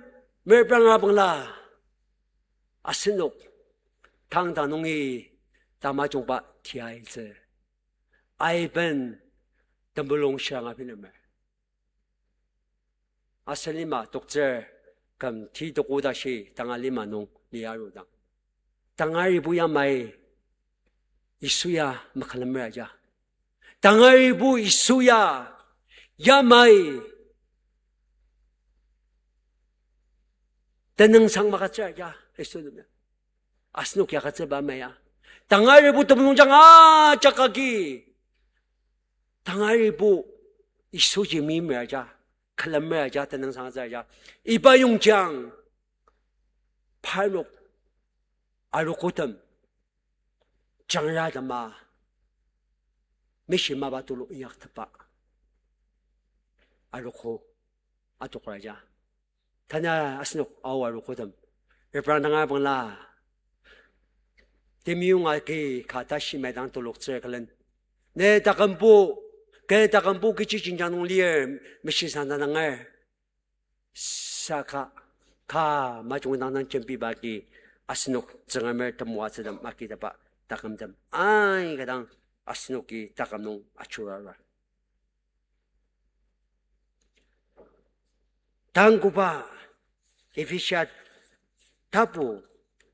merprangra bangla, asenok tangdang nungi tamajungba tiaitsü. Aiben temulung shiranga bilemer. Asen lima toktsür küm ti toko tashi tanga lima nung lia arudang, tangaribo yamai Yisu ya makülemer aja. Tangaribo Yisu ya yamai tenüngsang magütsür aja Yisu nem. Asenok ya agütsüba maya, tangaribo temulungjang ajak agi, tangaribo Yisuji meimer aja, külemer aja, tenüngsang atsür aja. Iba yongjang, parnok arogotem, jangratema, mishi mapa tulu inyaktepba arogo adoker aja. Tanü asenok ao arogotem, reprangdanga bangla, temiyong agi ka tashi maidang teloktsür külen, ne takümbo, kü takümbo kechi jenjang nung lir, meshisadangdanger. Saka ka majung dang dang jembiba agi asenok Tsüngremer temoatsütem agitepba takümtem aika dang asenoki taküm nung achurara. Tangkoba Ephesia tapu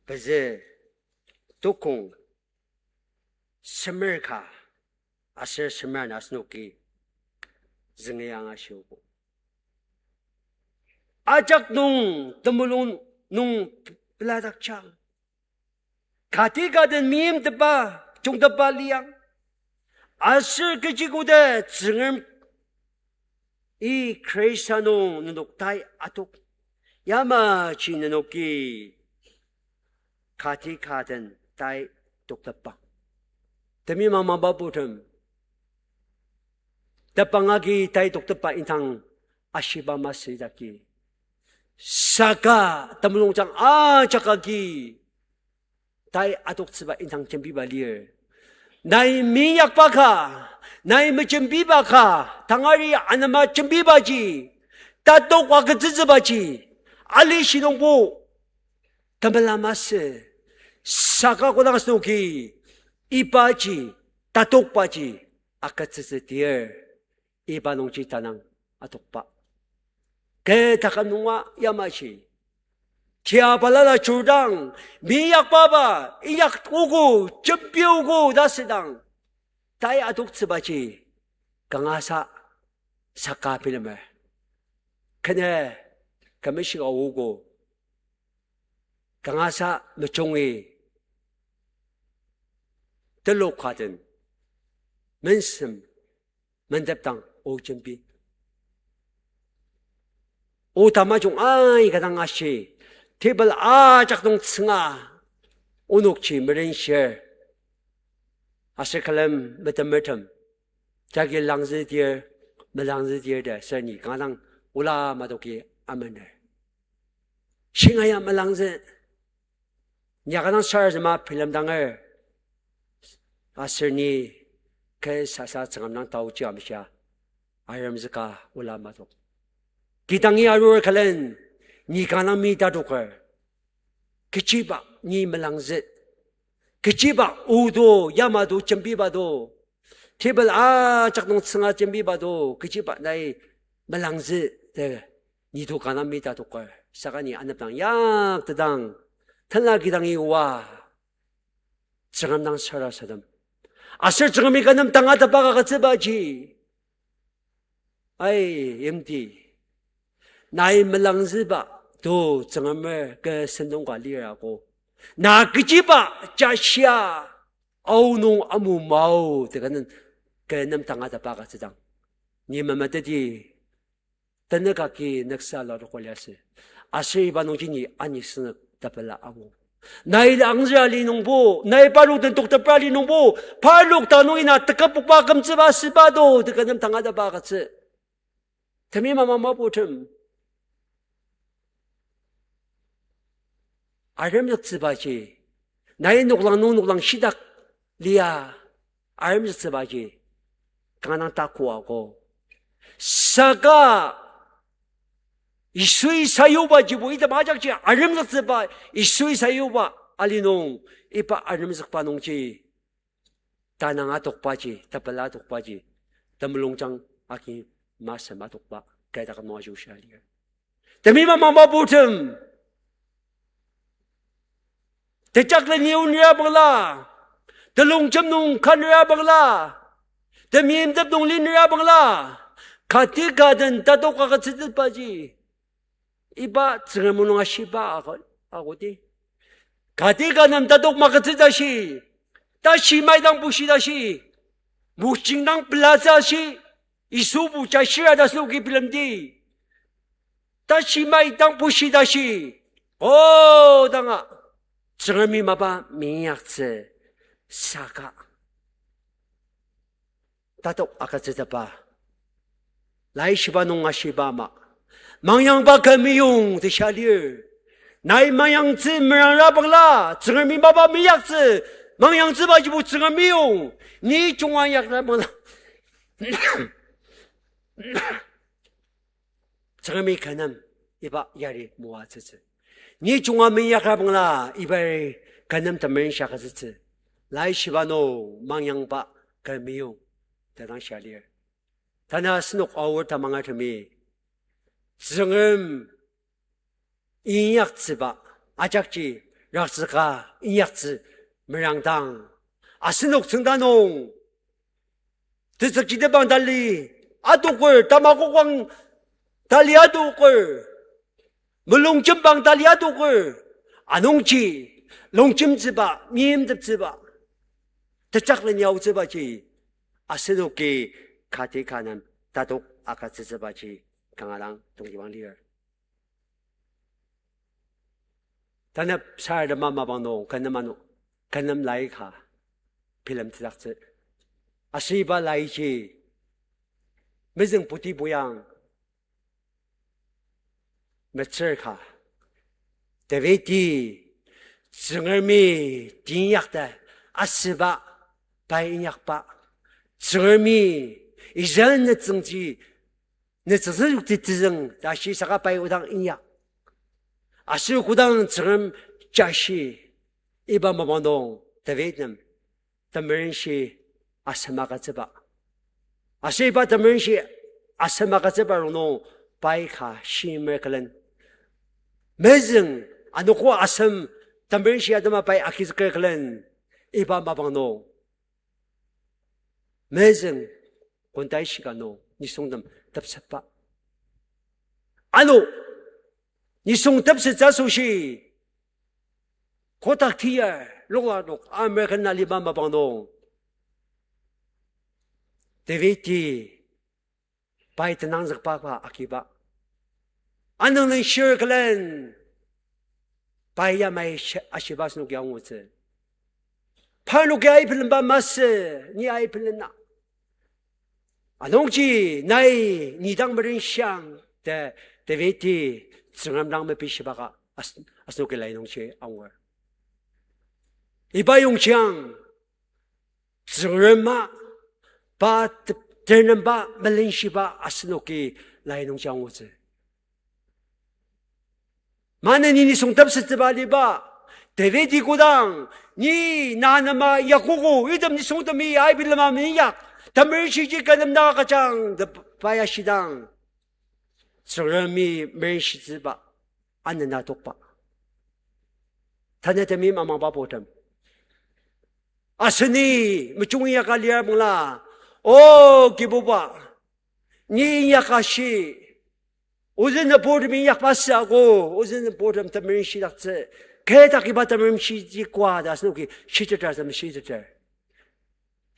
pezü, tukong semer ka aser semer ana asenoki züngi angashiogo. Ajak nung temulung nung peladakjang. Kati ka den meimtepa, jungtepa liang. Aser kechi koda Tsüngrem I Khrista nung nenok tai atok. Yamaji nenoki kati ka den tai toktepang. Temima mapang putem, tepang agi tai toktepa indang ashiba masü idaki. Saka temulungjang ajak agi tai atoktsüba indang jembiba lir. Nai minyakba ka, nai mejembiba ka, tangari anema jembibaji, tatok agütsütsübaji, ali shinungbo temela masü, saka kodang asenoki ibaji, tatokbaji agütsütsü dir, iba nungji tanang atokba. Kü taküm nunga yamaji tia balala jurdang, minyakbaba, inyak ogo, jembi ogo ta asüdang, tai atoktsübaji kangasa saka bilemer. Kene kümeshika ogo, kangasa mejungi telok ka den mensem mendepdang o jembi. O tamajung aika dang ashi, table ajak nung tsünga, onokji merenshir, aser külem metemertem, jagi langzüdir, melangzüdir ta aser ni kanga dang ola madoki amener. Shinga ya melangzü. Ni kanga dang sarasadema bilemdanger. Aser ni kü sasa Tsüngrem dang taoji amshia aremzüka ola matok. Kidangi arur külen, ni kanga dang mi tadoker. Kechiba ni melangzü. Kechiba odo, yamato, jembiba do. Table ajak nung tsünga jembiba do, kechiba nai melangzü ta, ni to kanga dang mi tadoker. Saka ni anepdang yaktetang, tenla kidangi oa, Tsüngrem dang sarasadem. Aser Tsüngremi kü nem tangatetba agütsübaji, ai, yimti, nai melangzüba to Tsüngremer kü sentong ka lirako. Na kechiba jashia aonung amumao ta kü nem, kü nem tangatetba agütsüdang, ni memeteti tenük agi nüksa laroko liasü. Aser iba nungji ni anisüngzük tepela angu. Nai langzüa li nungbo, nai parnok den toktepra li nungbo, parnok ta nungi na teküpokba kümtsüba süba do, ta kü nem tangatetba agütsü. Temima mapang putem, aremzüktsübaji, nai noklang nung noklang shitak lia aremzüktsübaji kanga dang takoako. Saka Yisui sayubajibo item ajakji aremzüktsüba, Yisui sayuba ali nung iba aremzükba nungji tanang atokbaji, tepela atokbaji, temulungjang agi masü matokba, kü taküm nung ajushia lir. Temima mapang putem, tejakleni onira bangla, telongjem nung kanira bangla, temeimtep nung linira bangla, kati ka den tatok agütsütetbaji, iba Tsüngrem o nung ashiba ako, akoti. Kati ka nem tatok magütsü tashi, tashi maidang bushi tashi, mojing dang pelatsü ashi, Yisubo jashira ta asenoki bilemdi. Tashi maidang bushi tashi, kodanga Tsüngremi mapa minyaktsü saka tatok agütsütepa. Laishiba nung ashiba ama, mangyangba kü meyong ta shia lir. Nai mangyangtsü merangra bangla, Tsüngremi mapa minyaktsü, mangyangtsübajibo Tsüngrem meyong. Ni junga yakra bangla, Tsüngremi kü nem iba yari moatsütsü. Ni junga minyakra bangla, iba yari kü nem temerenshia agütsütsü. Laishiba nung mangyangba kü meyong ta dang shia lir. Tanü asenok Aor tamangertemi Tsüngrem inyaktsüba ajakji raktsüka inyaktsü merangdang, asenok tsüngda nung tetsükchitepang tali adoker, tamakokbang tali adoker, mulungjembang tali adoker, anungji longjemtsüba, meimteptsüba, tejakleni aotsübaji asenoki kati ka nem tatok agütsütsübaji kanga dang tongtibang lir. Tanep sarasadema mapang nung kü nem ano, kü nem lai ka bilemtetdaktsü. Aser iba laiji mezüng putibuyang metsür ka, Davidi Tsüngremi teinyakta asüba, pai inyakba, Tsüngremi Israel nütsüngji, nütsüngtsü yokti tezüng ta shi saka pai odang inyak. Aser kodang Tsüngrem jashi, iba mapang nung David nem temerenshi asem agütsüba. Aser iba temerenshi asem agütsüba rongnung pai ka shimer külen, mezüng anogo asem temerenshi atema pai agizüker külen, iba mapang nung mezüng kontai shika nung nisungtem tepsetba. Ano nisung tepsettsü asoshi kotak tiyar lokla nok American aliba mapang nung Davidi pai tenangzükba ka agiba. Anüng nung shir külen pai yamai shi-, ashiba asenoki angutsü. Parnoki aibelenba masü, ni aibelena. Anungji nai ni dang merenshiang ta Davidi Tsüngrem dang mepishiba ka as-, asenoki lai nungji angur. Iba yongjiang Tsüngrema pa te-, tenemba melenshiba asenoki lai nungji angutsü. Maneni nisung tepsettsüba aliba Davidi kodang, ni na nem ma yakogo, item nisungtemi aibelema meinyak, temerenshiji kü nem na agüjang ta pai ashidang, Tsüngremi merenshitsüba anena tokba. Tanü temeim amangba putem, aseni mejungi inyaka lir bangla, O Kibuba, ni inyaka shi, ozü nüburtem inyakba süago, ozü nüburtem temerenshidaktsü, kü dak iba temerenshiji koa ta asenoki shiteter, asem shiteter.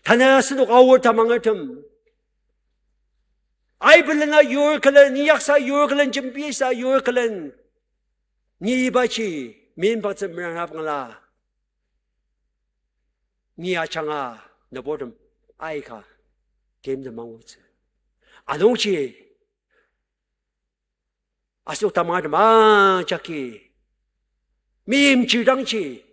Tanü asenok aor tamangertem, aibelena yur külen, inyaksa yur külen, jembisa yur külen, ni ibaji meimbatsü meranga bangla, ni ajanga nüburtem aika timtem angutsü. Anungji asenok tamangertem ajaki meimchir dangji,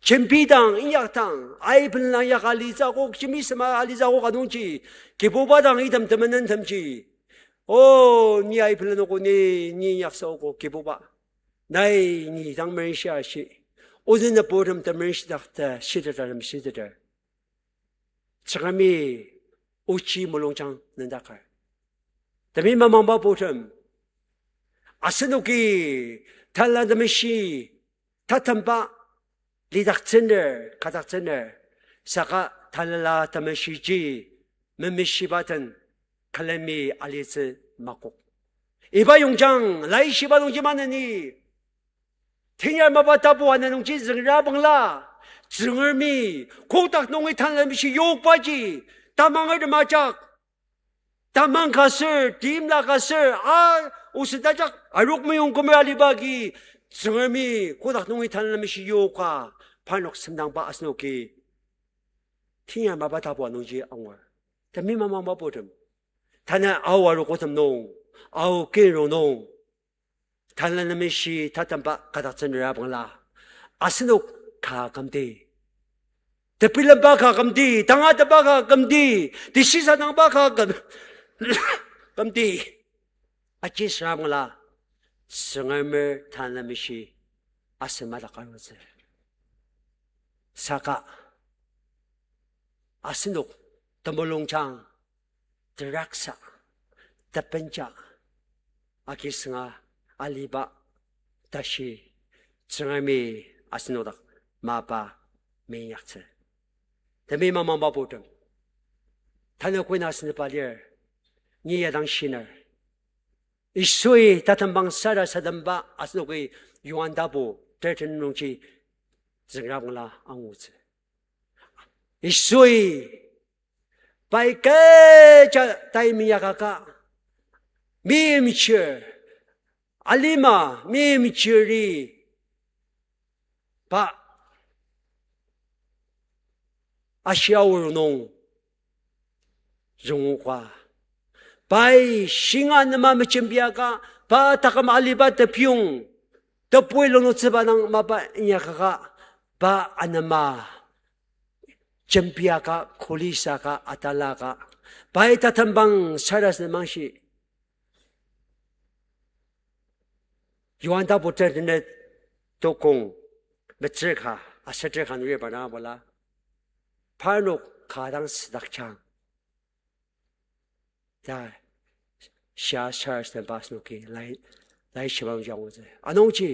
jembi dang, inyak dang, aibelena yak alitsü akok, jembi sema alitsü akok anungji, Kibuba dang item temenentemji, O, ni aibelenogo, ni, ni inyaksaogo Kibuba, nai ni dang merenshi ashi, ozü nüburtem temerenshidaktsü shiteter, asem shiteter. Tsüngremi ochi mulungjang nendaker. Temeim amangba putem, asenoki Tanela Temeshi tatemba lidaktsüner, kadaktsüner, saka Tanela Temeshiji memeshiba den külemi alitsü makok. Iba yongjang laishiba nungji maneni, tenyar mapa tapu ana nungji züngra bangla, Tsüngremi kotak nungi Tanela Temeshi yokbaji, tamangertem ajak, tamang ka ser, timla ka ser, a, oset ajak arok meyong kümer aliba agi, Tsüngremi kotak nungi Tanela Temeshi yoka, parnok semdangba asenoki tenyar mapa tapu ana nungji angur. Temeim amangba putem, tanü Ao arogotem nung, Ao kinro nung, Tanela Temeshi tatemba kadaktsünera bangla, asenok ka kümdi, tebilemba ka kümdi, tangatetba ka kümdi, teshisadangba ka küm-, kümdi, aji süra bangla, Tsüngremer Tanela Temeshi asem madak arutsü. Saka asenok temulungjang, teraksa, tebenja, agi sünga aliba tashi Tsüngremi asenok dak mapa meinyaktsü. Temeim amangba putem, tanü kü na asenba lir, ni ya dang shiner, Yisui tatembang sarasademba asenoki Johan tapu thirteen nungji züngra bangla angutsü. Yisui pai kecha tai meinyakaka, Meimchir, alima meimchiri pa ashia aor nung yongoka. Pai shinga anema mejembiaka, pa taküm aliba tepiyong, tebui lungnutsüba dang mapa inyakaka, pa anema jembiaka, kolisaka, atalaka. Pai tatembang sarasademangshi. Johan tapu tertenet tokong metsür ka, aser ter ka nungji parnang abala. Parnok ka dang südakjang ta shia sarasademba asenoki lai, laishiba nungji angutsü. Anungji,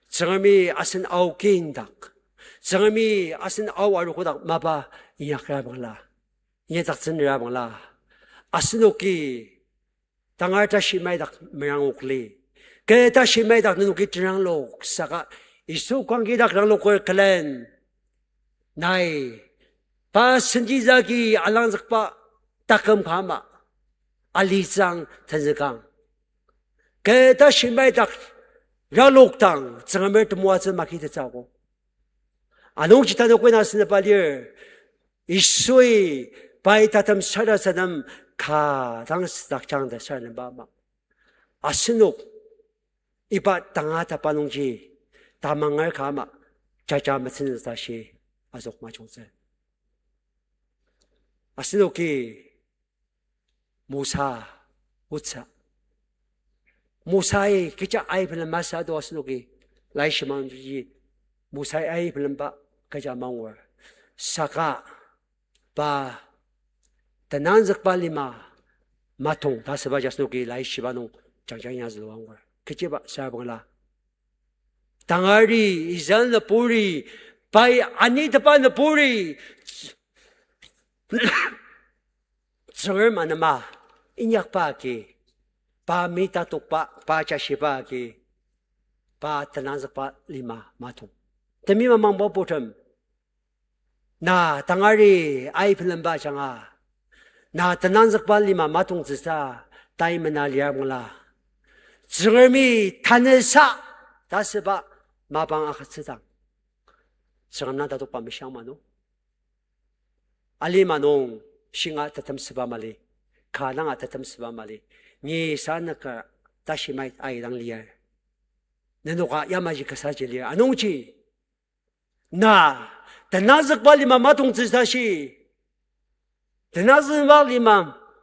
Tsüngremi asen ao kindak, Tsüngremi asen ao arogodak mapa inyakra bangla, inyakdaktsünra bangla, asenoki tangar tashi maidak merangokli. Kü tashi maidak nenoki teranglok saka Yisu kangkidak rangloker külen nai pa sentitsü agi alangzükba taküm ka ama alitsüang tenzükang. Kü tashi maidak ralokdang Tsüngremer temoatsü makitettsüogo. Anungji tanü kü na senüba lir, Yisui pai tatem sarasadem ka dang südakjang ta saranemba ama, asenok iba tangataba nungji tamanger ka ama jaja metsüngtsü tashi azok majungtsü. Asenoki Mosa otsü. Mosai kecha ai bilemba sa do asenoki laishiba nungji Mosai ai bilemba kecha mangur. Saka pa tenangzükba lima matong ta süba ji asenoki laishiba nung jangjang ya zülua angur. Kechiba sa bangla, tangari, Israel nüburi, pai anitepa nüburi Tsüngrem anema inyakba agi, pa mi tatokba, pa jashiba agi, pa tenangzükba lima matong. Temi mamangba putem, na tangari ai bilemba ajanga, na tenangzükba lima matongtsüsa tai mena lir bangla, Tsüngremi tanüsa ta süba mapang agütsüdang, Tsüngrem na tatokba mishang mano. Alima nung shinga tetemsüba mali, ka danga tetemsüba mali, ni sanüker tashi mait aidang lir. Nenoka yamaji kasaji lir. Anungji, na tenazükba lima matongtsü tashi, tenazükba lima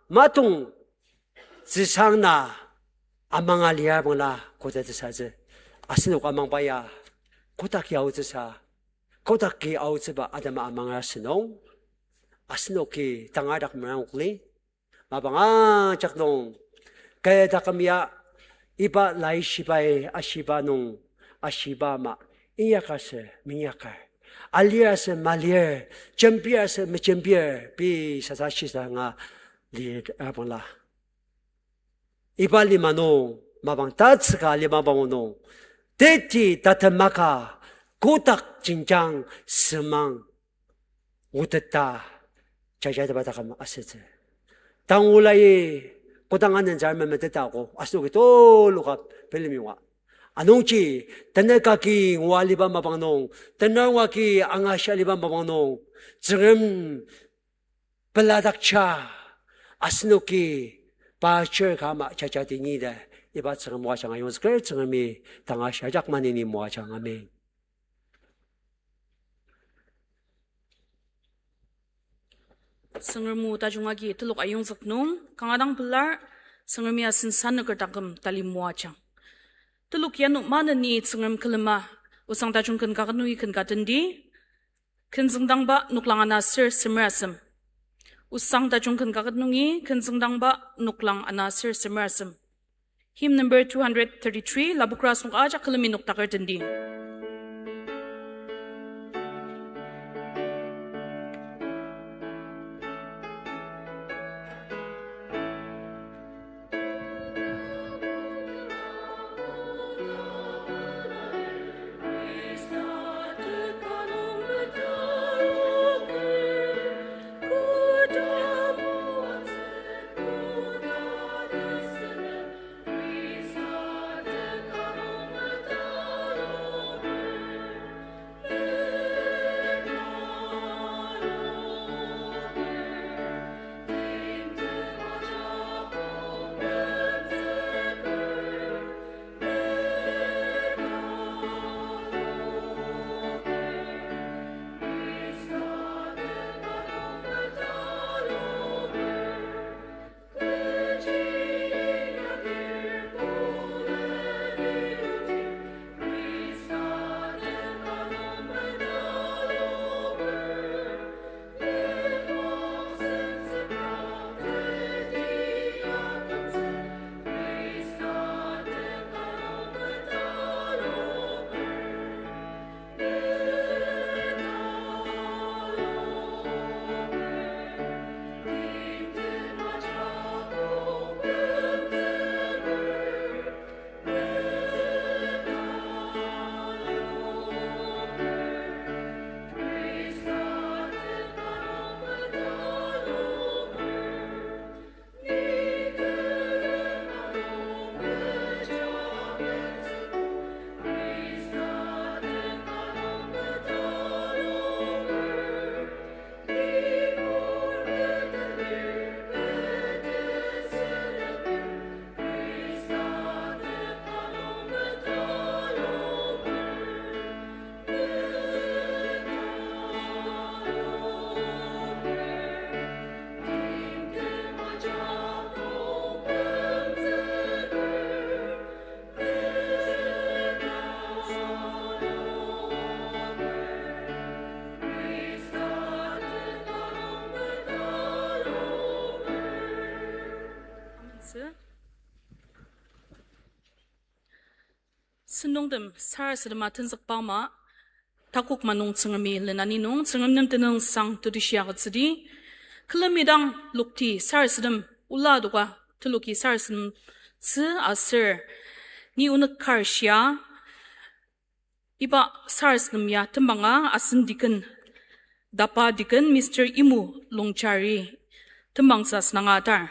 matongtsüsa na amanga lir bangla koda tesatsü. Asenok amangba ya, kodak ya aotsüsa, kodak ki aotsüba atema amanga sünung, asenoki tangadak merangkli, mapang ajak nung, kü taküm ya, iba laishibai ashiba nung, ashiba ama, inyaka sür, minyaka, alir asür, malir, jembir asür, mejembir, pei sasa shisa nga lir abangla. Iba lima nung, mapang tatsüka lima bang nung, teti tatemaka, kotak jenjang semang nguteta, jajateba taküm asütsü. Tangulai kodang anenjar memeteta ko, asenoki tuluka bilemi wa. Anungji, tenükaki ngua liba mapang nung, tenarongaki angashi aliba mapang nung, Tsüngrem peladakja, asenoki pa chir ka ama jajati ni ta, iba Tsüngrem moajang ayongzüker, Tsüngremi tangashi ajak maneni moajang, amen. Tsüngrem o tajung agi telok ayongzük nung kanga dang pelar, Tsüngremi asen sanüker taküm tali moajang. Telok ano maneni Tsüngrem külema, osang tajung ken kaket nungi ken ka tendi, ken züngdangba noklang ana ser semer asem. Osang tajung ken kaket nungi ken züngdangba noklang ana ser semer asem. Hymn number two hundred thirty-three, lapokra asünung ajak külemi noktaker tendi. Sentongtem sarasadema tenzükba ama, takok manung Tsüngremi lenani nung Tsüngrem nem tenüngsang tetushi agütsüdi. Külemi dang lokti sarasadem ola adoka teloki sarasadem tsü aser ni onük kar shia iba sarasadem ya tembanga asen deacon, DAPA deacon Mister Imu Longchari tembangtsü asünanga atar.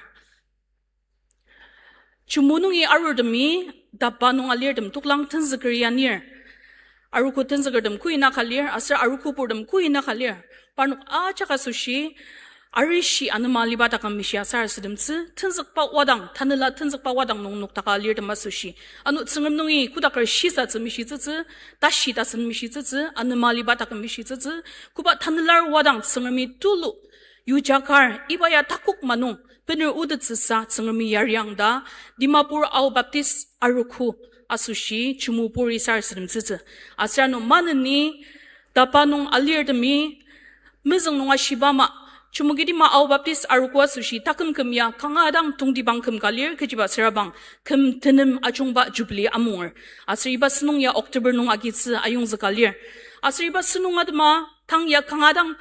Chumu nungi arurtemi, DAPA nung alirtem toklang tenzüker ya anir. Arogo tenzükertem koina ka lir, aser arogo purtem koina ka lir. Parnok ajak asoshi, arishi anema aliba taküm mishia sarasademtsü, tenzükba wadang, tanela tenzükba wadang nung noktaka alirtem asoshi. Ano Tsüngrem nungi kodaker shisatsü mishitsütsü, tashi tasen mishitsütsü, anema aliba taküm mishitsütsü, koba tanelar wadang Tsüngremi tulu yujakar, iba ya takok manung bener otettsüsa Tsüngremi yariang ta, Dimapur Ao Baptist arogo asoshi Chumupuri sarasademtsütsü. Aser ano maneni DAPA nung alirtemi mezüng nung ashiba ama, Chumoukedima Ao Baptist arogo asoshi taküm küm ya kanga dang tongtibang küm ka lir, kechiba süra bang küm tenem ajungba Jubilee amunger. Aser iba sentong ya October nung agitsü ayongzüka lir. Aser iba sentong atema tang ya kanga dang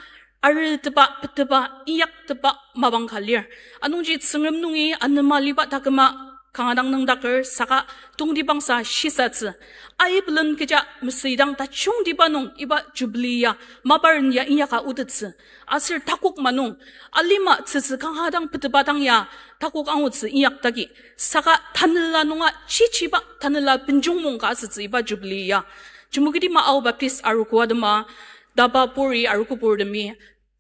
arütepa, peteba, inyakteba mapang ka lir. Anungji Tsüngrem nungi anema aliba taküma kanga dang nüngdaker saka tongtibangsa shisatsü. Aibelen kecha mesüidang tajungtiba nung iba Jubilee ya, maparen ya inyaka otettsü. Aser takok manung, alima tsütsü kanga dang peteba dang ya takok angutsü inyaktaki. Saka tanela nunga chichiba tanela benjongmong ka asütsü iba Jubilee ya. Chumoukedima Ao Baptist arogo atema, DAPA puri arogo purtemi,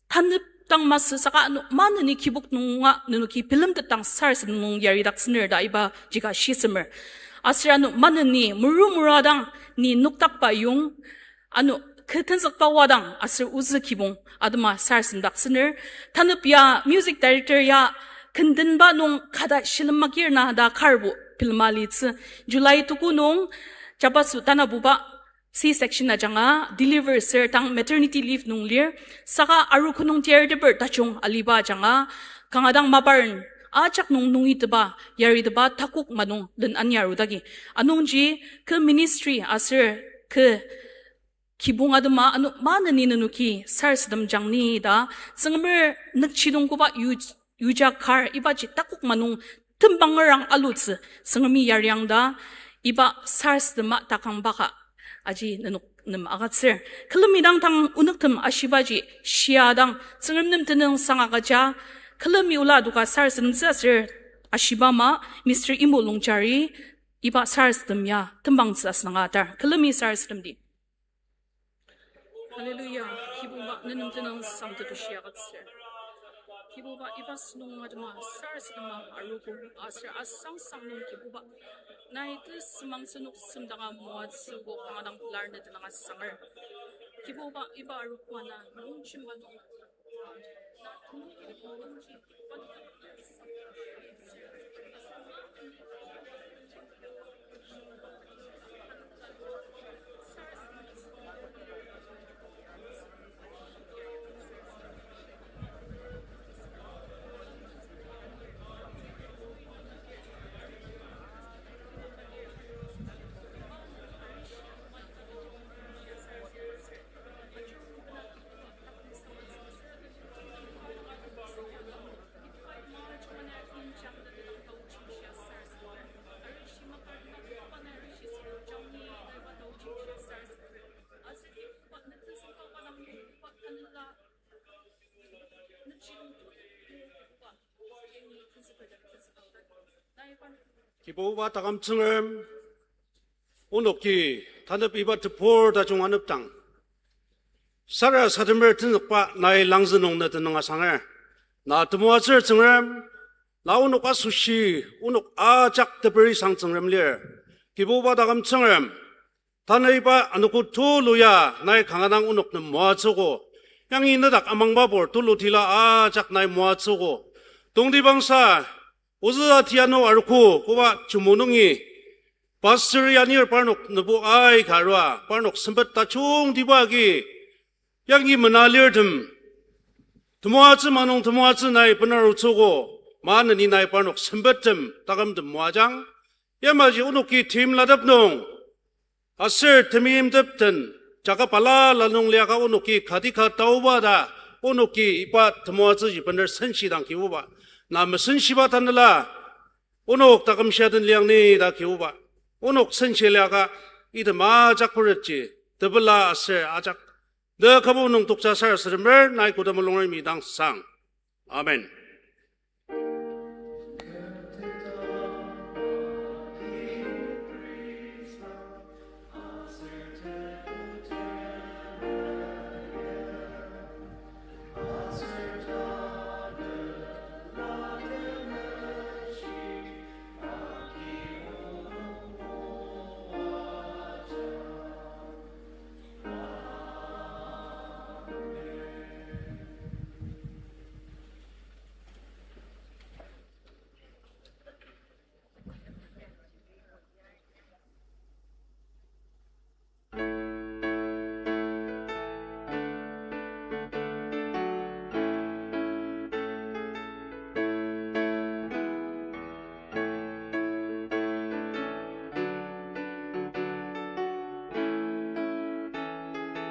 tanep dang masü saka ano maneni kibok nunga nenoki bilemtetdang sarasadem nung yaridaktsüner ta iba jika shisemer. Aser ano maneni muru mura dang ni nokdakba yong, ano kü tenzükba wadang aser ozü kibong atema sarasademdaktsüner. Tanep ya music director ya kendenba nung kada shilem makir na ta karbo bilema litsü. July tuku nung jabaso tanabuba C-section ajanga deliver ser tang maternity leave nung lir, saka arogo nung teyarteper tajung aliba ajanga kanga dang maparen ajak nung nungiteba, yariteba takok manung len ani arudaki. Anungji kü ministry aser kü kibong atema ano maneni nenoki sarasadem jangni ta, Tsüngremer nükjidong koba yu-, yuja kar ibaji takok manung tembangerang alutsü Tsüngremi yariang ta, iba sarasadema takang baka aji nenok nem agütsür. Külemi dang tang onüktem ashibaji shia dang Tsüngrem nem tenüngsang agüja, külemi ola adoka sarasademtsü aser ashiba ama Mister Imo Longchari iba sarasadem ya tembangtsü asünanga atar. Külemi sarasademdi. Hallelujah. Kibuba, ne nem tenüngsang tetushi agütsür. Kibuba, iba sentong atema sarasadema arogo aser asangsang nung Kibuba, nai tesümang senok semdanga moatsüogo kanga dang pelar ne tenüng asanger. Kibuba, iba arogo ana nungjemba nung Kibuba taküm Tsüngrem, onoki tanep iba tebur tajung anepdang sarasademer tenzükba nai langzü nung ne tenüng asanger. Na temoatsür Tsüngrem, na onok asoshi, onok ajak teperi sang Tsüngrem lir. Kibuba taküm Tsüngrem, tanü iba anogo tulu ya nai kanga dang onok nem moatsüogo. Yangi nedak amangbabur tulu tila ajak nai moatsüogo. Tongtibangsa, ozü atiano arogo koba chumu nungi pastor ya anir parnok nübo aika arua, parnok sempet tajungtiba agi yangi mena lirtem temoatsü manung temoatsü nai benarutsüogo, maneni nai parnok sempettem takümtem moajang. Yamaji onoki timlatep nung Aser temeimtepten, jaga balala nung liaka onoki kati ka taoba ta, onoki iba temoatsüji bener senshidang Kibuba. Na mesenshiba tanela, onok taküm shia den liang ni ta Kibuba. Onok senshi liaka, item ajak khuretji, tepela aser ajak. Ta kübok nung toksa sarasademer, nai koda mulungermi dang sang. Amen.